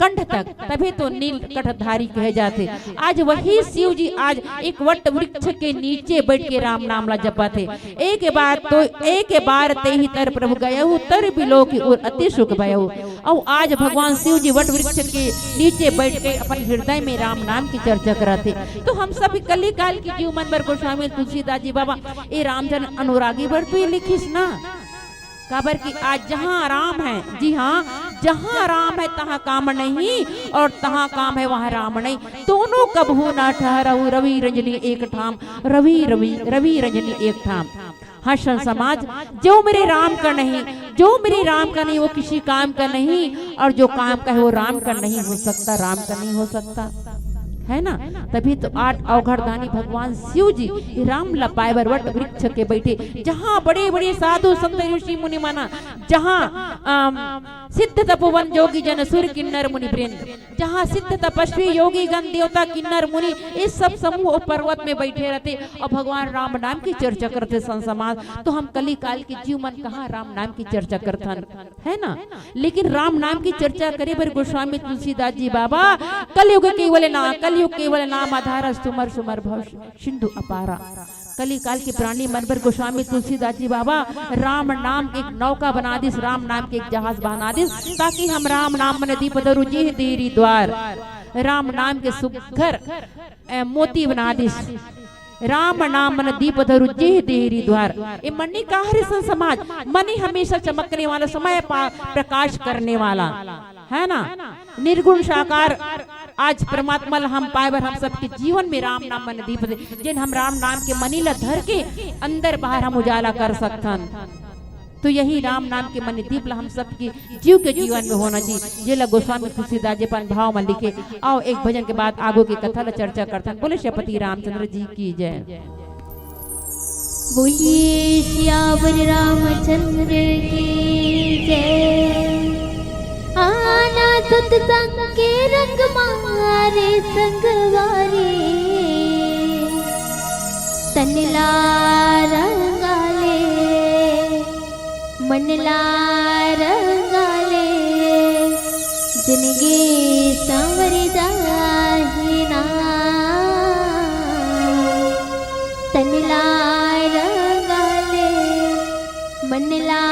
कंठ तक, तभी तो नीलकंठधारी कहे जाथे। आज वही शिव जी आज एक वट वृक्ष के नीचे बैठ के राम नाम ला जपत हे। एक बार तो, एक बार तेहि तर प्रभु गयहु, तर बिलोकि उर अति सुख भयहु। अउ आज भगवान शिव जी वट वृक्ष के नीचे बैठ के अपन हृदय में राम नाम की चर्चा करत हे। तो हम सब कली काल के जीव मन बर गोस्वामी तुलसीदास जी बाबा ए रामचंद्र अनुरागी बर तो ये लिखिस ना। काबर कि आज जहाँ राम है, जी हाँ, जहाँ राम है तहाँ काम नहीं, और तहाँ काम है वहाँ राम नहीं। दोनों कबहू ना ठहरहु, रवि रंजनी एक ठाम, रवि, रवि, रवि रंजनी एक ठाम। हाँ, संत समाज, जो मेरे राम का नहीं, जो मेरे राम का नहीं, वो किसी काम का नहीं, और जो काम का है, वो राम का नहीं हो सकता, राम का नहीं हो सकता, है ना। तभी तो आठ अवघड़दानी भगवान शिव जी राम ला पाए बर वट वृक्ष के बैठे, जहाँ बड़े बड़े साधु संत ऋषि मुनि माना, जहाँ, अम, सिद्ध तपोवन जोगी जन सुर किन्नर मुनि वृंद, जहाँ सिद्ध तपस्वी योगी गण देवता किन्नर मुनि, ये सब समूह और पर्वत में बैठे रहते और भगवान राम नाम की चर्चा करते संत समाज। तो हम कली काल के जीव मन कहाँ राम नाम की चर्चा करथन, है ना। लेकिन राम नाम की चर्चा करे बर गोस्वामी तुलसीदास जी बाबा कलयुग केवल ना, कलयुग केवल नाम आधार, सुमर सुमर भव सिंधु अपारा। कली काल के प्राणी मन बर गोस्वामी तुलसीदास जी बाबा राम नाम के एक नौका बना दिस, राम नाम के एक जहाज बना दिस, ताकि हम राम नाम मन दीप धरु जेहि देहि द्वार। राम नाम के सुघर, ए, मोती बना दिस। राम नाम मन दीप धरु जेहि देहि द्वार। ए मनी का हरे संत समाज, मनी हमेशा चमकने वाला, समय पा-, प्रकाश करने वाला, है ना। निर्गुण साकार आज परमात्मा ला हम पाए बर हम सबके जीवन में राम नाम मन दीप दे, जेन हम राम नाम के मनी ला धर के अंदर बाहर हम उजाला कर सकथन। तो यही राम नाम के मनी दीप ला हम सबके जीव के जीवन में होना चाहिए, जेला गोस्वामी तुलसीदास जी अपन भाव में लिखे। आओ एक भजन के बाद आगू की कथा ला चर्चा करथन। बोले श्रीपति रामचंद्र जी की जय। बोलिए सियावर रामचंद्र की जय। आना सतसंग के रंग मारे संगवारी, तन ला रंगाले, मन ला रंगाले, जिनगी संवर जाही ना। तन ला रंगाले, मन ला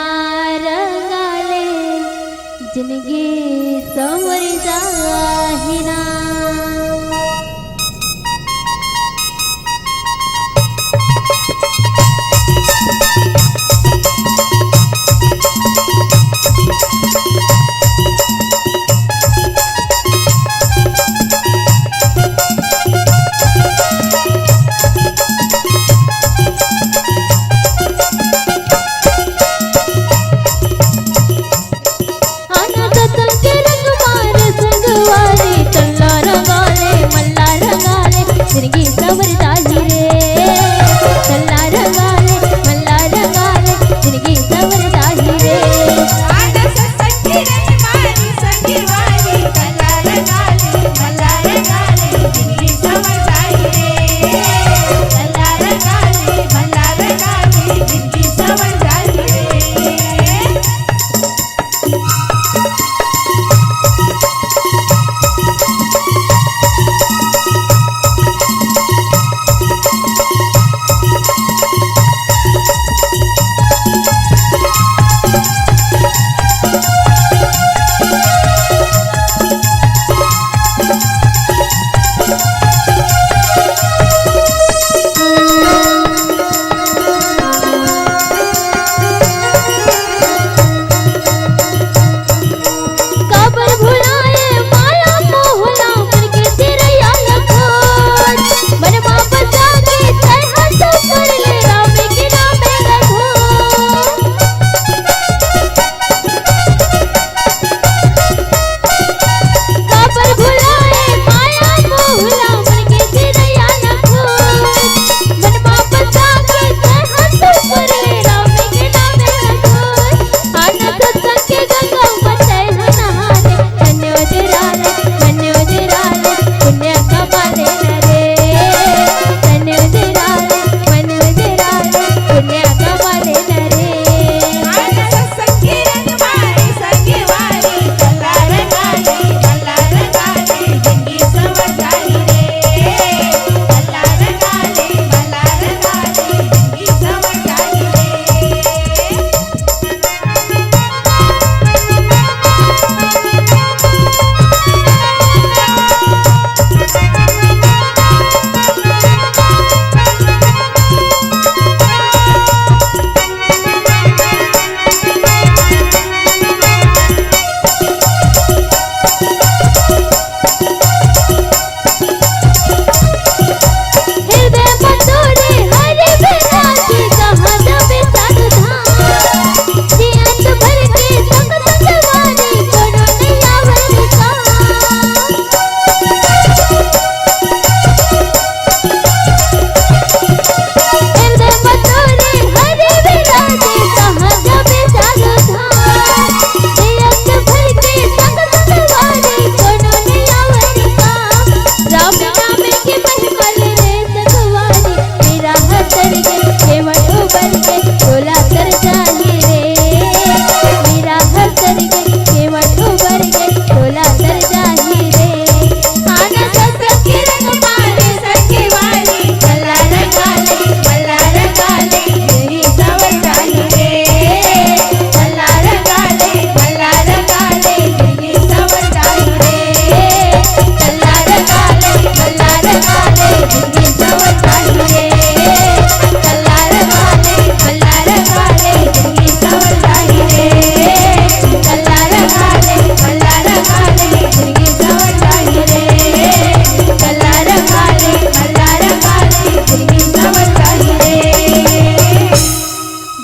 रंगाले, जिनगी संवर जाही ना।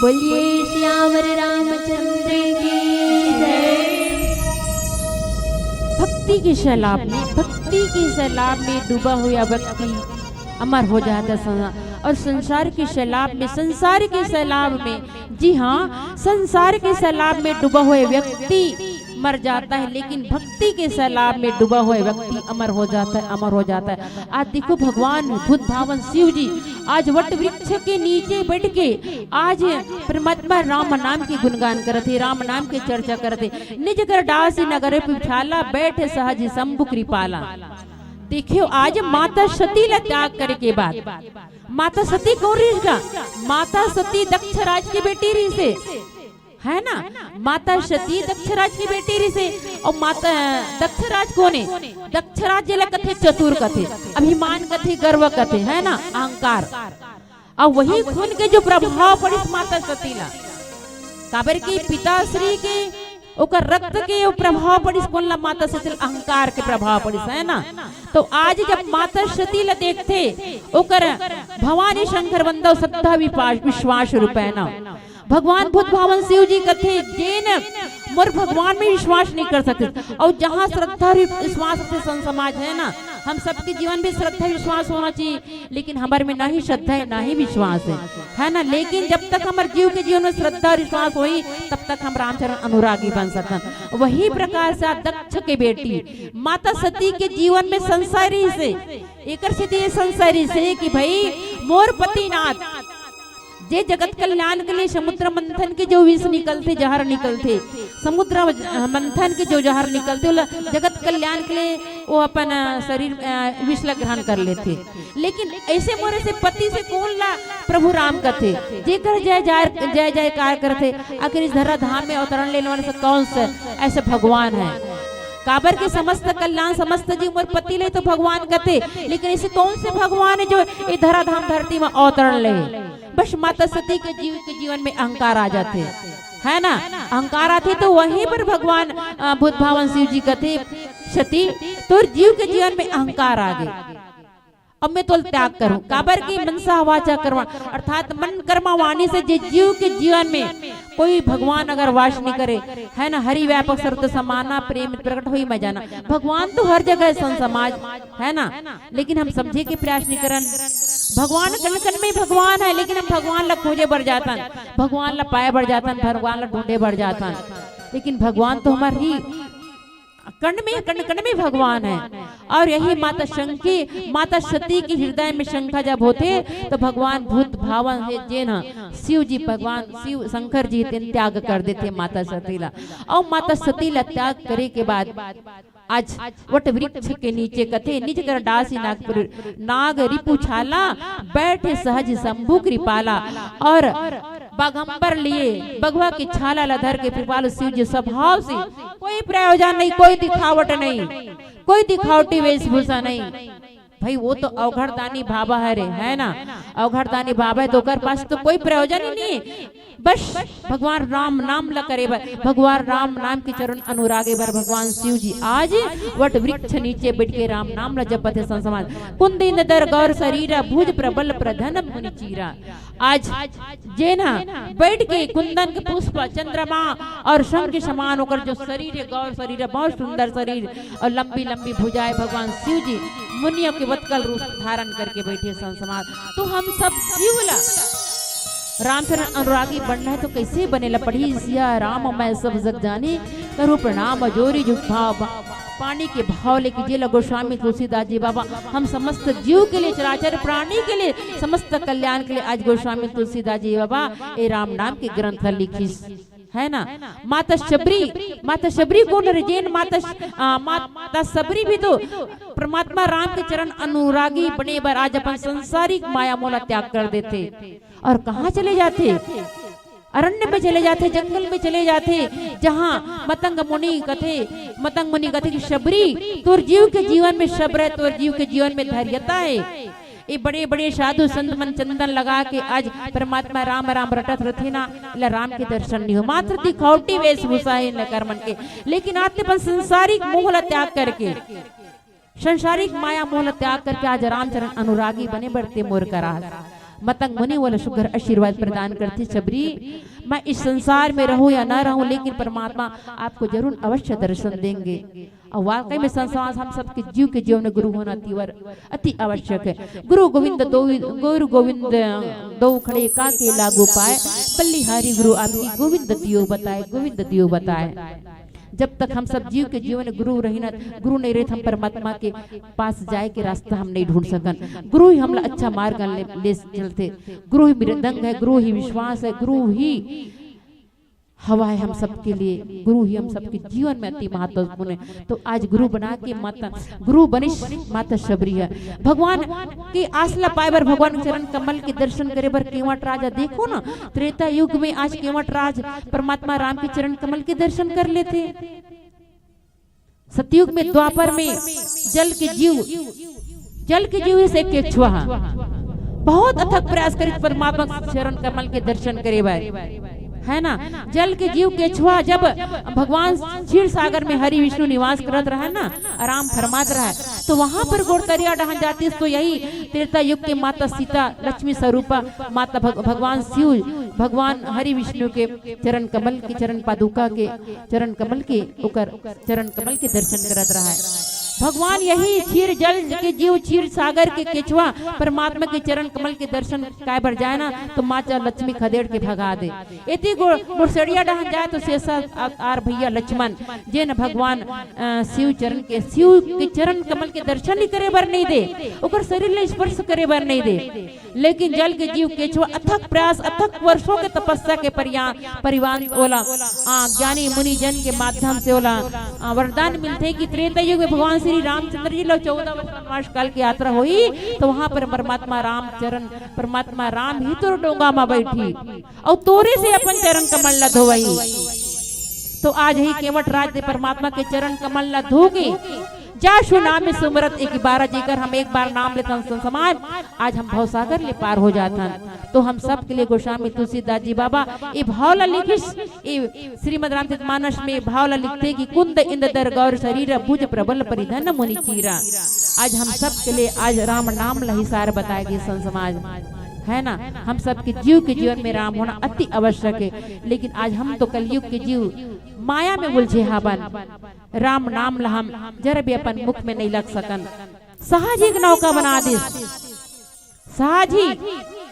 बोलिए सियावर रामचंद्र की जय। भक्ति के सैलाब में, भक्ति के सैलाब में डूबा हुआ व्यक्ति अमर हो जाता है। और संसार के सैलाब में, संसार के सैलाब में, जी हाँ, संसार के सैलाब में डूबा हुआ व्यक्ति मर जाता है, लेकिन भक्ति के सैलाब में डूबा हुआ व्यक्ति अमर हो जाता है, अमर हो जाता है। आज देखो, भगवान बुद्ध भावन शिव जी आज वट वृक्ष के नीचे बैठ के आज परमात्मा राम नाम के गुणगान करत हे, राम नाम के चर्चा करत हे। निज कर डासी नगर पुछाला, बैठे सहज शंभु कृपाला। देखियो, आज माता सती ला त्याग करे के बाद, माता सती कौन रहिस गा? माता सती दक्ष राज की बेटी रहिस हे, है ना? माता सती दक्ष राज की बेटी रहिस हे। और माता दक्ष राज कोन हे? दक्ष राज जेला कथे चतुर कथे, अभिमान कथे, गर्व कथे, है ना, अहंकार। और वही खून के जो प्रभाव पड़िस माता सती ला, काबर के पिताश्री के ओकर रक्त के वो प्रभाव पड़िस, कोन ला? माता सती ला अहंकार के प्रभाव पड़िस, है ना? तो आज जब माता सती ला देखथे, ओकर भवानी शंकर बंदव श्रद्धा विपास-, विश्वास रूपैना। भगवान बुद्ध भावन शिव जी कथे, जेन मोर भगवान में विश्वास नहीं कर सकते, और जहाँ श्रद्धा और विश्वास से सं-, समाज है ना, हम सबके जीवन में श्रद्धा विश्वास होना चाहिए, लेकिन हमर में ना ही श्रद्धा है, ना ही विश्वास है, है ना? लेकिन जब तक हमर जीव के जीवन में श्रद्धा और विश्वास होई, तब तक हम रामचरण अनुरागी बन सकन। वही प्रकार से आज दक्ष के बेटी माता सती के जीवन में संशय रहिस हे, एकर सेती ये संशय रहिस हे कि भाई, मोर पतिनाथ जे जगत कल्याण के लिए समुद्र मंथन के जो विष निकलथे, जहर निकलथे, समुद्र मंथन के जो जहर निकलथे, ओला जगत कल्याण के लिए वो अपन, अ, शरीर, अ, विष ला ग्रहण कर लेथे। लेकिन ऐसे मोर से पति से कोन ला प्रभु राम कथे, जेकर जय जय, जय जयकार करथे? आखिर इस धरा धाम में अवतरण लेने वाले से कौन से ऐसे भगवान है? काबर के समस्त कल्याण, समस्त जीव मोर पति ले तो भगवान कथे, लेकिन ऐसे कौन से भगवान है जो ये धरा धाम धरती में अवतरण ले? बस माता सती के जीव के जीवन में अहंकार आ जाथे, है ना? अहंकार आथे तो वहीं पर भगवान, अ, बुद्ध भावन शिव जी कथे, "सती, तोर जीव के जीवन में अहंकार आ गे, अब मैं तोल त्याग करूं।" काबर के मनसा वाचा कर्मा, अर्थात मन कर्मा वाणी से जे जीव के जीवन में कोई भगवान अगर वास नहीं करे, है ना, हरि व्यापक सर्वत्र समाना, प्रेम प्रकट होई मैं जाना। भगवान तो हर जगह है, संत समाज, है ना, लेकिन हम समझे के प्रयास नहीं करन। भगवान कन कन में भगवान है, लेकिन हम भगवान ला खोजे बर जातन, भगवान ला पाए बर जातन, भगवान ला ढूंढे बर जातन, लेकिन भगवान तो हमार ही कण में, कण कण में भगवान है। और यही माता शंकी, माता सती के हृदय में शंका जब होथे, तो भगवान बुद्ध भावन हे, जेन ह शिव जी, भगवान शिव शंकर जी, तेन त्याग कर देथे माता सती ला। और माता सती ला त्याग करे के बाद आज वट वृक्ष के नीचे कथे, "निज कर डासी नाग पुर-, नाग रिपु छाला, बैठे सहज शंभु कृपाला।" और बाघंबर लिए बघवा की छाला ला धर के कृपालु शिव जी स्वभाव से कोई प्रयोजन नहीं, कोई दिखावट नहीं, कोई दिखावटी वेशभूषा नहीं। भाई, वो तो अवघड़दानी बाबा हरे, है ना? अवघड़दानी बाबा है तो ओकर पास तो कोई प्रयोजन ही नहीं है। बस भगवान राम नाम ला करे बर, भगवान राम नाम के चरण अनुरागे बर भगवान शिव जी आज वट वृक्ष नीचे बैठ के राम नाम ला जपत हे संत समाज। "कुंद इंद दर गौर शरीरा, भुज प्रबल प्रधन मुनि चीरा।" आज जेन ह बैठ के कुंदन के पुष्प, चंद्रमा और शंख के समान ओकर जो शरीर है, गौर शरीर है, बहुत सुंदर शरीर और लंबी लंबी भुजाएं, भगवान शिव जी मुनियों के वत्कल रूप धारण करके बैठे संत समाज। तो हम सब जीव ला रामचरण अनुरागी बनना है तो कैसे बने ला पढ़ी? "सिया राम मैं सब जग जानी, करूँ प्रणाम जोरी जुग भाव।" पानी के भाव लेके जे ला गोस्वामी तुलसीदास जी बाबा हम समस्त जीव के लिए, चराचर प्राणी के लिए, समस्त कल्याण के लिए आज गोस्वामी तुलसीदास जी बाबा ए राम नाम के ग्रंथ ला लिखिस, है ना? माता शबरी, माता शबरी कोन हरे? जेन माता श-, आ, माता शबरी भी तो परमात्मा राम के चरण अनुरागी बने बर आज अपन संसारिक माया मोह ला त्याग कर देथे। और कहाँ चले जाथे? अरण्य में चले जाथे, जंगल में चले जाथे, जहाँ मतंग मुनि कथे, मतंग मुनि कथे कि "शबरी, तोर जीव के जीवन में सब्र है, तोर जीव के जीवन में धैर्यता है।" ये बड़े बड़े साधु संत मन चंदन लगा के आज परमात्मा राम राम रटत रथे ना, इला राम के दर्शन नहीं हो, मात्र दिखावटी वेशभूषा है इनकर मन के। लेकिन आते अपन संसारिक मोह ला त्याग करके, संसारिक माया मोह ला त्याग करके आज रामचरण अनुरागी बने बर ते मोर करा हस। मतंग मुनि वाला सुघर आशीर्वाद प्रदान करथे, "शबरी, मैं इस संसार में रहूं या ना रहूं, लेकिन परमात्मा आपको जरूर अवश्य दर्शन देंगे।" और वाकई में संसार हम सबके जीव के जीवन में गुरु होना अति वर-, अति आवश्यक है। गुरु गोविंद दो, गुरु गोविंद दो खड़े काके लागू पाए, बल्लिहारी गुरु आपकी गोविंद दियो बताए, गोविंद दियो बताए। जब तक हम सब जीव के जीवन में गुरु रही ना, गुरु नहीं रहे, तो हम परमात्मा के पास जाए के रास्ता हम नहीं ढूंढ सकन। गुरु ही हमला अच्छा मार्ग ले, ले चलथे। गुरु ही मृदंग है, गुरु ही विश्वास है, गुरु ही हवा है हम सबके लिए। गुरु ही हम सबके जीवन में अति महत्वपूर्ण है। तो आज गुरु बना के माता, गुरु बनिस माता शबरी ह। भगवान के आस ला पाए बर, भगवान के चरण कमल के दर्शन करे बर केवट राजा, देखो ना, त्रेता युग में आज केवट राज परमात्मा राम के चरण कमल के दर्शन कर लेथे। सतयुग में, द्वापर में जल के जीव, जल के जीव से केछुआ ह। बहुत अथक प्रयास करिस परमात्मा के चरण कमल के दर्शन करे बर, है ना। जल के जीव केछुआ, जब भगवान क्षीर सागर में हरि विष्णु निवास करत रहे ना, आराम फरमात रहे, तो वहां पर गोरतरिया डहन जातिस, तो यही त्रेता युग के माता सीता लक्ष्मी स्वरूपा माता भग-, भगवान शिव, भगवान हरि विष्णु के चरण कमल के, चरण पादुका के, चरण कमल के, ओकर चरण कमल के दर्शन करत रहा है। भगवान यही क्षीर जल के जीव, क्षीर सागर के केछुआ परमात्मा के चरण कमल के दर्शन काय बर जाए ना, तो माता लक्ष्मी खदेड़ के भगा दे। एती गो-, गोरसड़िया डहन जाए तो शेषा आ-, आर भैया लक्ष्मण, जेन भगवान, अ, शिव चरण के, शिव के चरण कमल के दर्शन ही करे बर नहीं दे, ओकर शरीर ले स्पर्श करे बर नहीं दे। लेकिन जल के जीव केछुआ अथक प्रयास, अथक वर्षों के तपस्या के परिया-, परिवान ओला, आ, ज्ञानी मुनि जन के माध्यम से ओला, आ, वरदान मिलथे कि त्रेता युग में भगवान श्री रामचंद्र जी ला चौदह वर्ष वनवास काल की यात्रा होई, तो वहां पर परमात्मा रामचरण, परमात्मा राम ही तोर डोंगा मा बैठी, अउ तोरे से अपन चरण कमल ला धोवही। तो आज ही केवट राज दे परमात्मा के चरण कमल ला धो के जा सु नाम सुमरत एक बार, जेकर हम एक बार नाम लेथन संत समाज, आज हम भवसागर ले पार हो जाथन। तो हम सब के लिए गोस्वामी तुलसीदास जी बाबा ए भाव ला लिखिस, ए श्रीमद रामचरित मानस में भाव ला लिखथे कि कुंद इंद दर गौर शरीर, भुज प्रबल परिधन मुनि चीरा। आज हम सब के लिए आज राम नाम ला हिसार बताए गे संत समाज, है ना। हम सब के जीव के जीवन में राम होना अति आवश्यक है, लेकिन आज हम तो कलयुग के जीव माया में उलझे हावन। राम नाम ला हम जरा भी अपन मुख में नहीं लग सकन। सहज ही एक नौका बना दिस, सहज ही,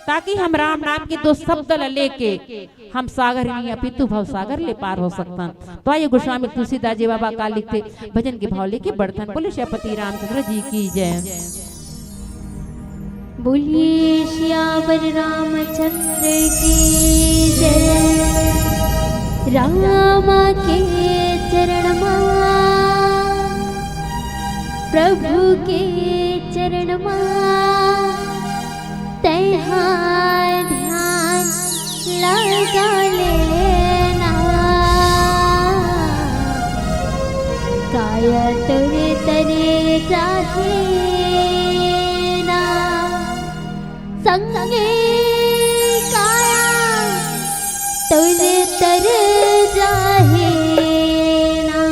ताकि हम राम नाम के दो शब्द ला लेके हम सागर नहीं अपितु भव सागर ले पार हो सकतन। तो आइए गोस्वामी तुलसीदास जी बाबा का लिखथे, भजन के भाव लेके बढ़थन। बोले सियापति रामचंद्र जी की जय। बोलिए सियावर रामचंद्र की जय। राम के चरण मा, प्रभु के चरण मा, तैहा ध्यान लगा लेना। काय तोरे तरे जाहे ना, संगे काया तोरे तरे जाहे ना।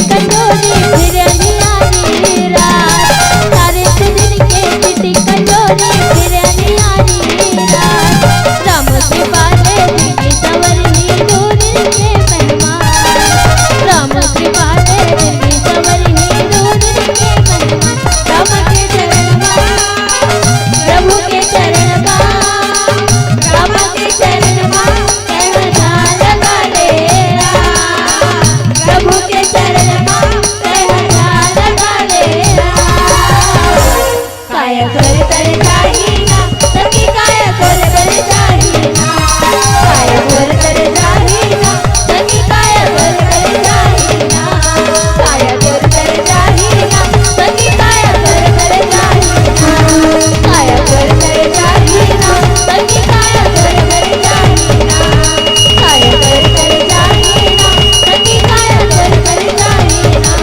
कंजोरी फिर नियारी रात, तारे से दिन के चिटी कंजोरी फिर नियारी रात। राम कृपा ले जिनकी संवरी हिंदू दिल के मेहमान। राम कृपा ले जिनकी संवरी हिंदू दिल के मेहमान। राम के चरण मा, प्रभु के चरण मा, राम के चरण मा, कहना लगा ले राम। प्रभु के चरण मा, कहना लगा ले राम। काया तोर तर जाही ना, सखी काया तोर तर जाही ना। काया तोर तर जाही ना, सखी काया तोर तर जाही ना। काया तोर तर जाही ना, सखी काया तोर तर जाही ना। काया तोर तर जाही ना, सखी काया तोर तर जाही ना। काया तोर तर जाही ना, सखी काया तोर तर जाही ना।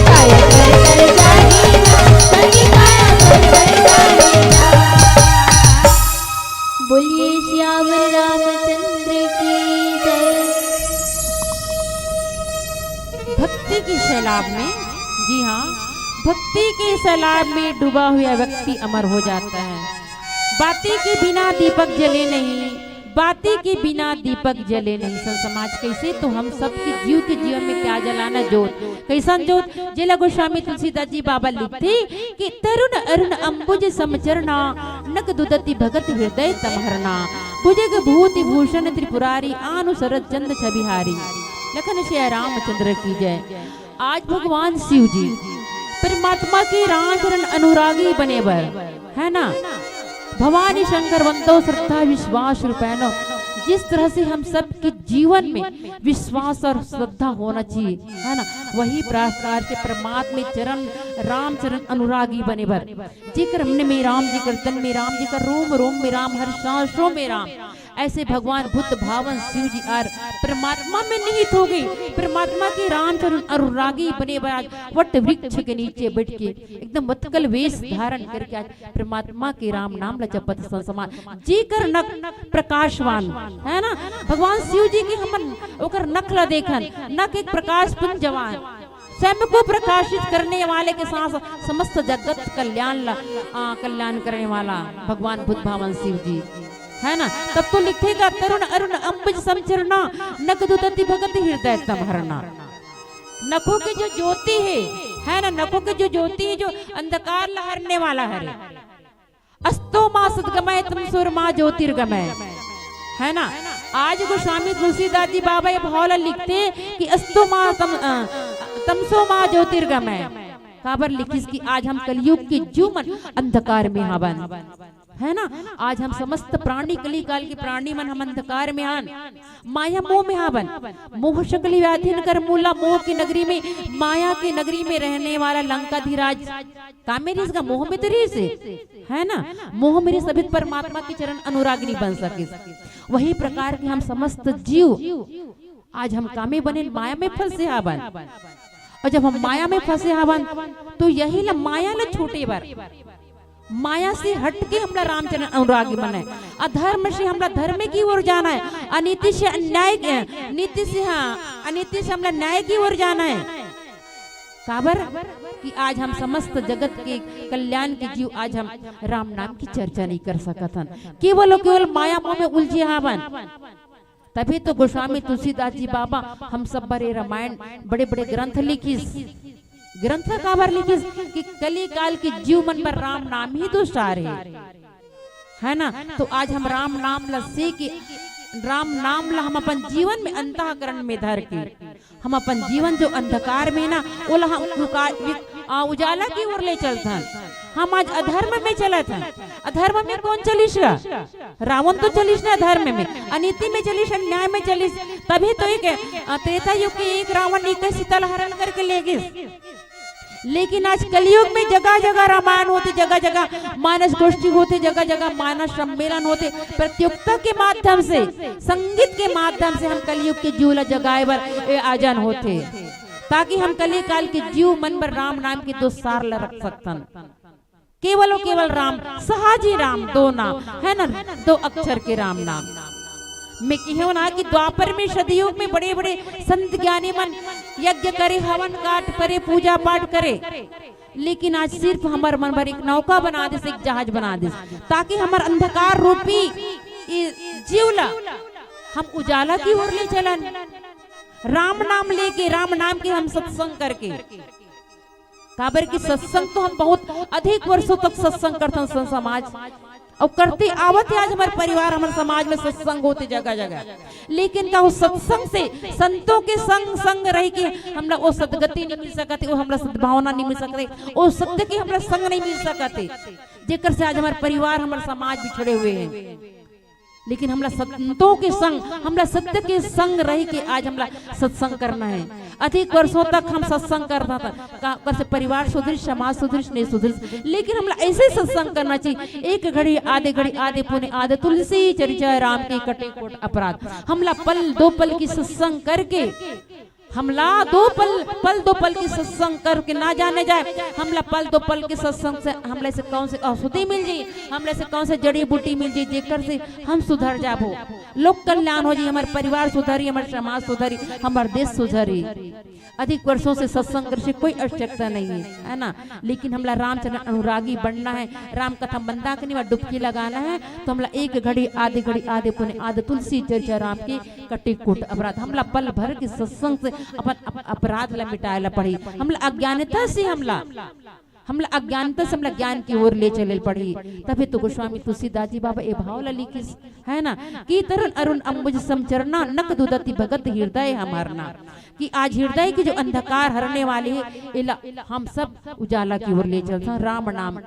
काया तोर तर जाही ना, सखी काया तोर तर जाही ना। बोलिए सियावर रामचंद्र की जय। भक्ति के सैलाब में, जी हाँ, भक्ति के सैलाब में डूबा हुआ व्यक्ति अमर हो जाता है। बाती के बिना दीपक जले नहीं, बाती के बिना दीपक जले नहीं। संत समाज, कैसे तो हम सबके जीव के जीवन में क्या जलाना जोत, कैसन जोत, जेला गोस्वामी तुलसीदास जी बाबा लिखथे कि तरुण अरुण अंबुज समचरना, नक दुदति भगत हृदय तमहरना। भुजग भूति भूषण त्रिपुरारी, आनु सरद चंद छबिहारी। लखन सिया रामचंद्र की जय। आज भगवान शिव जी परमात्मा के राम चरण अनुरागी बने बर, है ना, भवानी शंकर वंदो श्रद्धा विश्वास रूपैनो। जिस तरह से हम सबके जीवन में विश्वास और श्रद्धा होना चाहिए, है ना, वही प्रकार से परमात्मा चरण, राम चरण अनुरागी बने बर, जेकर मन में राम, जेकर तन में राम, जेकर रोम रोम में राम, हर सांसों में राम, ऐसे भगवान बुद्ध भावन शिव जी और परमात्मा में निहित हो गई। परमात्मा के रामचरण अनुरागी बने बर आज वट वृक्ष के नीचे बैठ के एकदम वत्कल वेश धारण करके आज परमात्मा के राम नाम ला जपत संत समाज। जेकर नक प्रकाशवान, है ना, भगवान शिव जी के हमन ओकर नक ला देखन, नक एक प्रकाश पुंजवान, स्वयं को प्रकाशित करने वाले के साथ समस्त जगत कल्याण ला, आ, कल्याण करने वाला भगवान बुद्ध भावन शिव जी, है ना। तब तो लिखेगा, तरुण अरुण अंबुज समचरना, नक दुदति भगत हृदय तमहरना। नखों के जो ज्योति है, है ना, नखों के जो ज्योति है, जो अंधकार ला हरने वाला है। अस्तो मा सद्गमय तमसो मा ज्योतिर्गमय, है ना। आज गोस्वामी तुलसीदास जी बाबा ये भाव ला लिखथे कि अस्तो मा तम-, अ, तमसो मा ज्योतिर्गमय। काबर लिखिस कि आज हम कलयुग के जीव मन अंधकार में हावन, है ना। आज हम समस्त प्राणी, कलिकाल के प्राणी मन हम अंधकार में हन, माया मोह में हावन। मोह सकल व्याधिन कर मूला, मोह की नगरी में, माया की नगरी में रहने वाला लंकाधिराज कामे रिहिस गा, मोह में तो रिहिस हे, है ना। मोह में रिहिस, अभी परमात्मा के चरण अनुरागिनी बन सकिस। वही प्रकार के हम समस्त जीव आज हम कामे बने, माया में फंसे हावन। और जब हम माया में फंसे हावन, तो यही ला, माया ला छूटे बर, माया से हट के हमला रामचरण अनुरागी बने। अधर्म से हमला धर्म की ओर जाना है, अनीति से अन्याय के, नीति से, हाँ, अनीति से हमला न्याय की ओर जाना है। काबर कि आज हम समस्त जगत के कल्याण के जीव, आज हम राम नाम की चर्चा नहीं कर सकत हन, केवल और केवल माया मोह में उलझे हावन। तभी तो गोस्वामी तुलसीदास जी बाबा हम सब बड़े रामायण, बड़े बड़े ग्रंथ लिखिस। ग्रंथ काबर लिखिस कि कलिकाल के जीव मन बर राम नाम ही तो सार हे, है ना। तो आज हम राम नाम ला सीख के, राम नाम ला हम अपन जीवन में अंतःकरण में धर के हम अपन जीवन जो अंधकार में ना, ओला हम उका-, वि-, आ, उजाला की ओर ले चलथन। हम आज अधर्म में चलत हन। अधर्म में कौन चलिस गा? रावण तो चलिस ना अधर्म में, अनीति में चलिस, अन्याय में चलिस। तभी तो एक, अ, त्रेता युग के एक रावण इक्कीस सीता ला हरण करके ले गिस। लेकिन आज कलयुग में जगह जगह रामायण होथे, जगह जगह मानस गोष्ठी होथे, जगह जगह मानस सम्मेलन होथे, प्रतियोगिता के माध्यम से, संगीत के माध्यम से हम कलयुग के जीव ला जगाए बर ए आयोजन होथे, ताकि हम कलिकाल के जीव मन बर राम नाम के दो सार ला रख सकथन। केवल और केवल राम, सहजी राम, दो नाम है ना, दो अक्षर के राम नाम। मैं कहेंव ना कि द्वापर में, सतयुग में बड़े बड़े संत ज्ञानी मन यज्ञ करे, हवन काट करे, पूजा पाठ करे, लेकिन आज सिर्फ हमर मन बर एक नौका बना दिस, एक जहाज बना दिस, ताकि हमर अंधकार रूपी ये जीव ला हम उजाला की ओर ले चलन। राम नाम लेके, राम नाम के हम सत्संग करके, काबर कि सत्संग तो हम बहुत अधिक वर्षों तक सत्संग करथन सन समाज, अउ करते आवत हे आज हमर परिवार, हमर समाज में सत्संग होथे जगह जगह। लेकिन का वो सत्संग से, संतों के संग संग रह के हमला वो सदगति नहीं मिल सकत हे, वो हमला सद्भावना नहीं मिल सकत हे, वो सत्य के हमला संग नहीं मिल सकत हे, जेकर से आज हमर परिवार, हमर समाज बिछड़े हुए हैं। लेकिन हमला संतों के संग, हमला सत्य के संग रह के आज हमला सत्संग करना है। अधिक वर्षों तक हम सत्संग करता था, का, कर से परिवार सुधरिस, समाज सुधरिस, नहीं सुधरिस, लेकिन हमला ऐसे सत्संग करना चाहिए। एक घड़ी, आधे घड़ी, आधे पौने आधे, तुलसी चर्चा राम की, कटे कोट अपराध। हमला पल दो पल की सत्संग करके, हमला दो पल, पल दो पल की सत्संग करके ना जाने जाए, हमला पल दो पल के सत्संग से हमला से कौन से औषधि मिल जाई, हमला से कौन से जड़ी बूटी मिल जाई, जेकर से हम सुधर जाबो, लोक कल्याण हो जाई, हमर परिवार सुधरी, हमर समाज सुधरी, हमर देश सुधरी। अधिक वर्षों से सत्संग करे से कोई आवश्यकता नहीं है, है ना? लेकिन हमला रामचरण अनुरागी बनना है, राम कथा मंदाकिनी में डुबकी लगाना है, तो हमला एक घड़ी, आधे घड़ी, आधे पौने आधे, तुलसी चर्चा राम की, कटे कोट अपराध। हमला पल भर के सत्संग से अपन अप-, अपराध ला मिटाए ला पड़ी। हमला अज्ञानता से हमला, हमला अज्ञानता से हमला ज्ञान की ओर ले चले पड़ी। तभी तो गोस्वामी तुलसीदास जी बाबा ये भाव ला लिखिस, है ना, कि तरल अरुण अम्बुज सम चरना, नकदुदति भगत हृदय हम हरना। कि आज हृदय के जो अंधकार हरने वाले है, एला हम सब उजाला की ओर ले चलथन राम नाम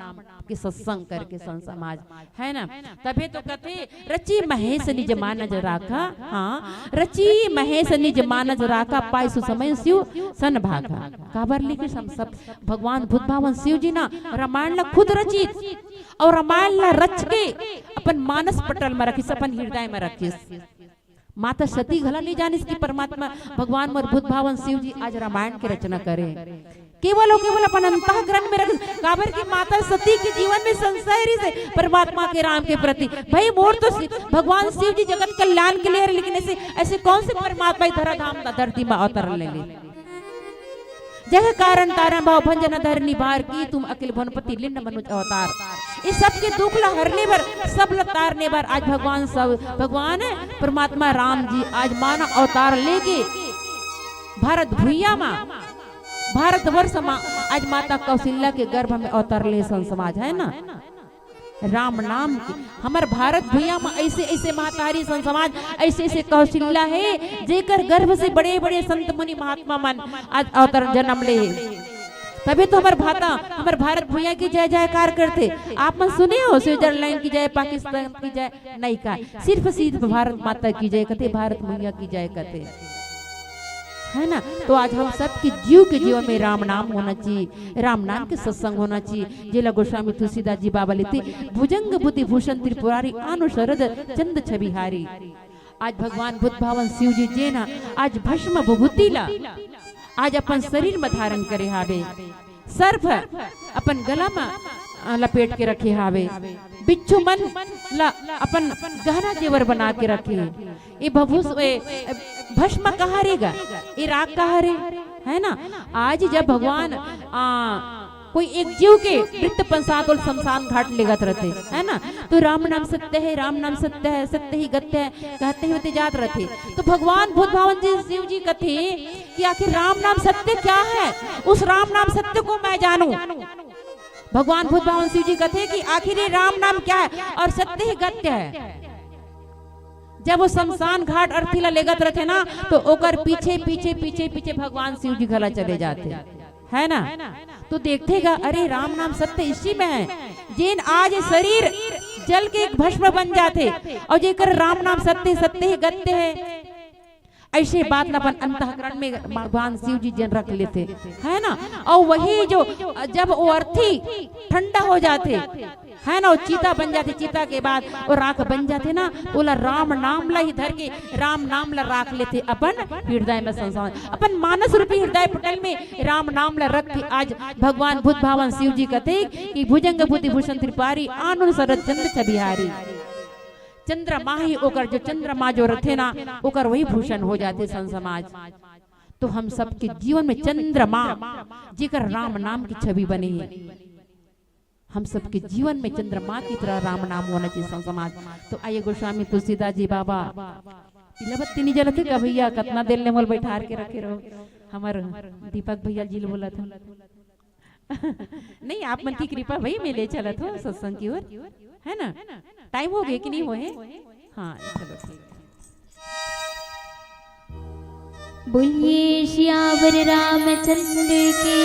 के सत्संग करके सन समाज, है ना? तभे तो कथे, "रचि महेश निज मानस राखा।" हाँ, "रचि महेश निज मानस राखा, पाय सुसमय सिव सन भाखा।" काबर लिखिस हम सब, भगवान बुद्ध भगवान शिव जी ना रामायण ला खुद रचिस अउ रामायण ला रच के अपन मानस पटल में रखिस, अपन हृदय में रखिस। माता सती घला नहीं जानिस कि परमात्मा भगवान मोर बुद्ध भगवान शिव जी आज रामायण के रचना करे। केवल अउ केवल अपन अंतःकरण में रख, काबर कि माता सती के जीवन में संशय रहिस हे परमात्मा के, राम के प्रति। भाई, मोर तो शि-, भगवान शिव जी जगत कल्याण के लिए हरे, लेकिन ऐसे, ऐसे कौन से परमात्मा इस धरा धाम धरती में अवतरण ले ले? जग कारण तारण भव भंजन धरनी भार, की तुम अखिल भुवनपति लिंड मनुज अवतार। ये सबके दुख ला हरने बर, सब ला तारने बर आज भगवान सब, भगवान परमात्मा राम जी आज मानव अवतार लेके भारत भुइया मा, भारतवर्ष मा आज माता कौशल्या के गर्भ में अवतरले सन समाज, है ना? राम नाम के हमर भारत भुइया मा ऐसे ऐसे महतारी सन समाज, ऐसे ऐसे कौशल्या हे, जेकर गर्भ से बड़े बड़े संत मुनि महात्मा मन आज अवतरण जन्म ले हे। तभी तो हमर भाता, हमर भारत भुइया की जय जयकार करथे। आप मन सुने हो स्विट्जरलैंड की जय, पाकिस्तान की जय? नहीं का, सिर्फ सिर्फ भारत माता की जय कथे, भारत मैया की जय कथे, है ना? तो आज हम सबके जीव के जीवन में राम नाम होना चाहिए, राम नाम के सत्संग होना चाहिए। जेला गोस्वामी तुलसीदास जी बाबा लेथे, "भुजंग बुद्धि भूषण त्रिपुरारी, आनु शरद चंद छबिहारी।" आज भगवान बुद्ध भगवान शिव जी जेन आज भस्म विभूति ला आज अपन शरीर में धारण करे हावे, सर्प अपन गला में, अ, लपेट के रखे हावे, बिच्छू मन ला अपन गहना जेवर बना के रखे। ये भभूस-, ए, ए, भस्म कहाँ रे गा? ये राख कहाँ रे? है ना? आज जब भगवान, आ, कोई एक जीव के मृत पंसात और शमशान घाट लेगत रहते, है ना? तो राम नाम सत्य है, राम नाम सत्य है, सत्य ही गत्य है, कहते हुए ते जात रहते। तो भगवान बुद्ध भगवान जी, शिव जी कथे कि आखिर राम नाम सत्य क्या है, उस राम नाम सत्य को मैं जानूं। भगवान बुद्ध भगवान शिव जी कथे कि आखिर ये राम नाम क्या है और सत्य ही गत्य है। जब वो शमशान घाट अर्थी ला लेगत रहते ना, तो ओकर पीछे, पीछे, पीछे, पीछे भगवान शिव जी घला चले जाते, है ना? तो देखते गा, अरे, राम नाम सत्य इसी में है। जेन आज शरीर जल के एक भस्म बन जाते और जेकर राम नाम सत्य, सत्य ही गत्य है। ऐसे बात ला अपन अंतःकरण में भगवान शिव जी जेन रख लेते, है ना? और वही जो, जब वो अर्थी ठंडा हो जाते, है ना, वो चीता बन जाते, चीता के बाद वो राख बन जाते ना, ओला राम नाम ला ही धर के, राम नाम ला राख लेते अपन हृदय में, संसार अपन मानस रूपी हृदय पटल में राम नाम ला रख के आज भगवान बुद्ध भगवान शिव जी कथे कि "भुजंग बुद्धि भूषण त्रिपुरारी, आनु शरद चंद छबिहारी।" चंद्रमा ही ओकर, जो चंद्रमा जो रथे ना, ओकर वही भूषण हो जाते सन समाज। तो हम सबके जीवन में चंद्रमा, जेकर राम नाम की छवि बने हे, हम सबके जीवन में चंद्रमा की तरह राम नाम होना चाहिए, संत समाज। तो आइए गोस्वामी तुलसीदास जी बाबा, पीला बत्ती नहीं जलत हे का भैया? कतना देर ले मोल बैठार के रखे रहो। हमर दीपक भैया जी ल बोलत हन। नहीं, आप मन की कृपा भाई, मैं ले चलत हो सत्संग की ओर, है ना? टाइम हो गए कि नहीं हुए? हाँ, चलो ठीक है। बोलिए सियावर रामचंद्र की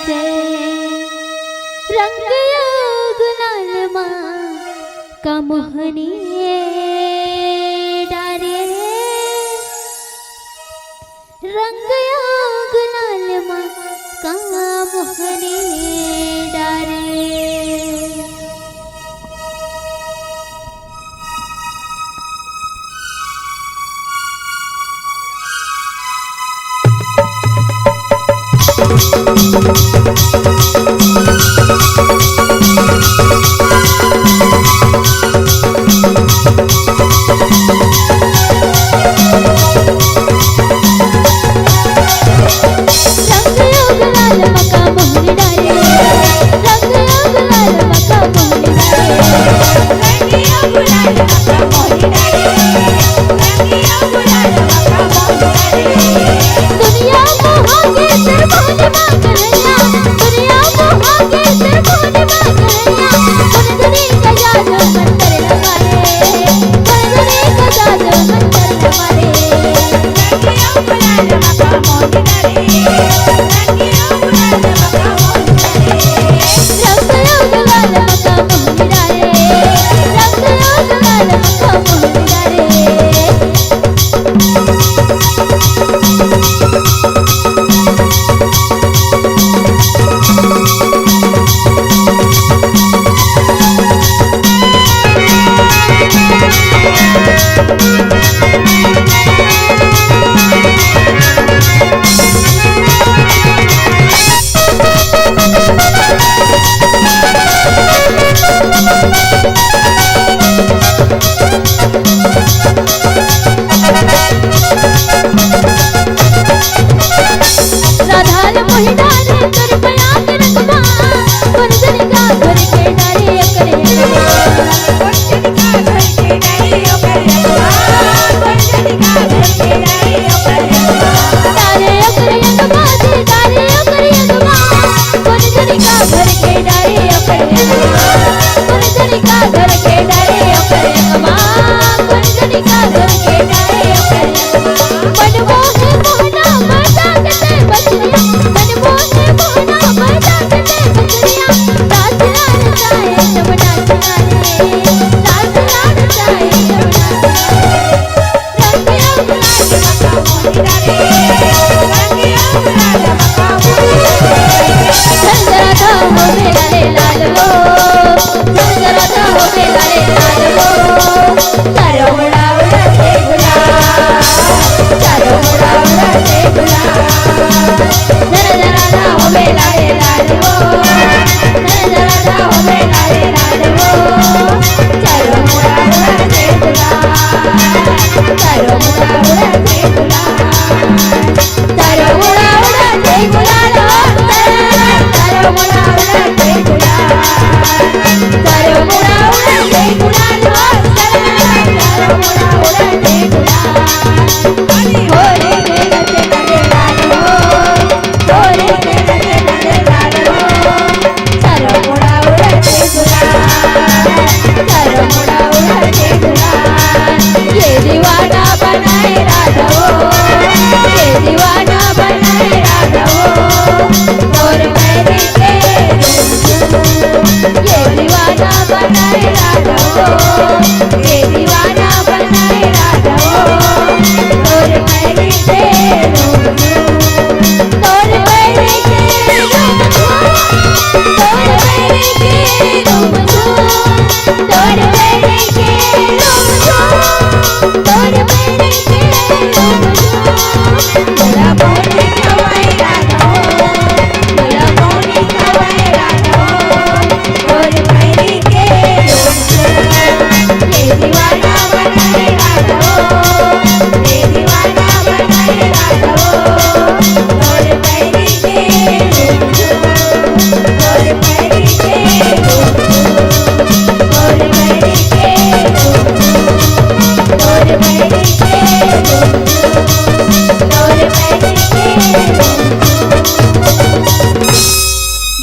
जय। रंग गुलाल मा का मोहनी डारे, रंग गुलाल मा का मोहनी डारे।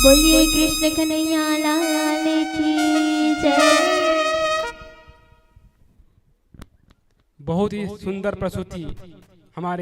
बोलिए कृष्ण कन्हैया लाल की जय। बहुत ही सुंदर प्रस्तुति हमारे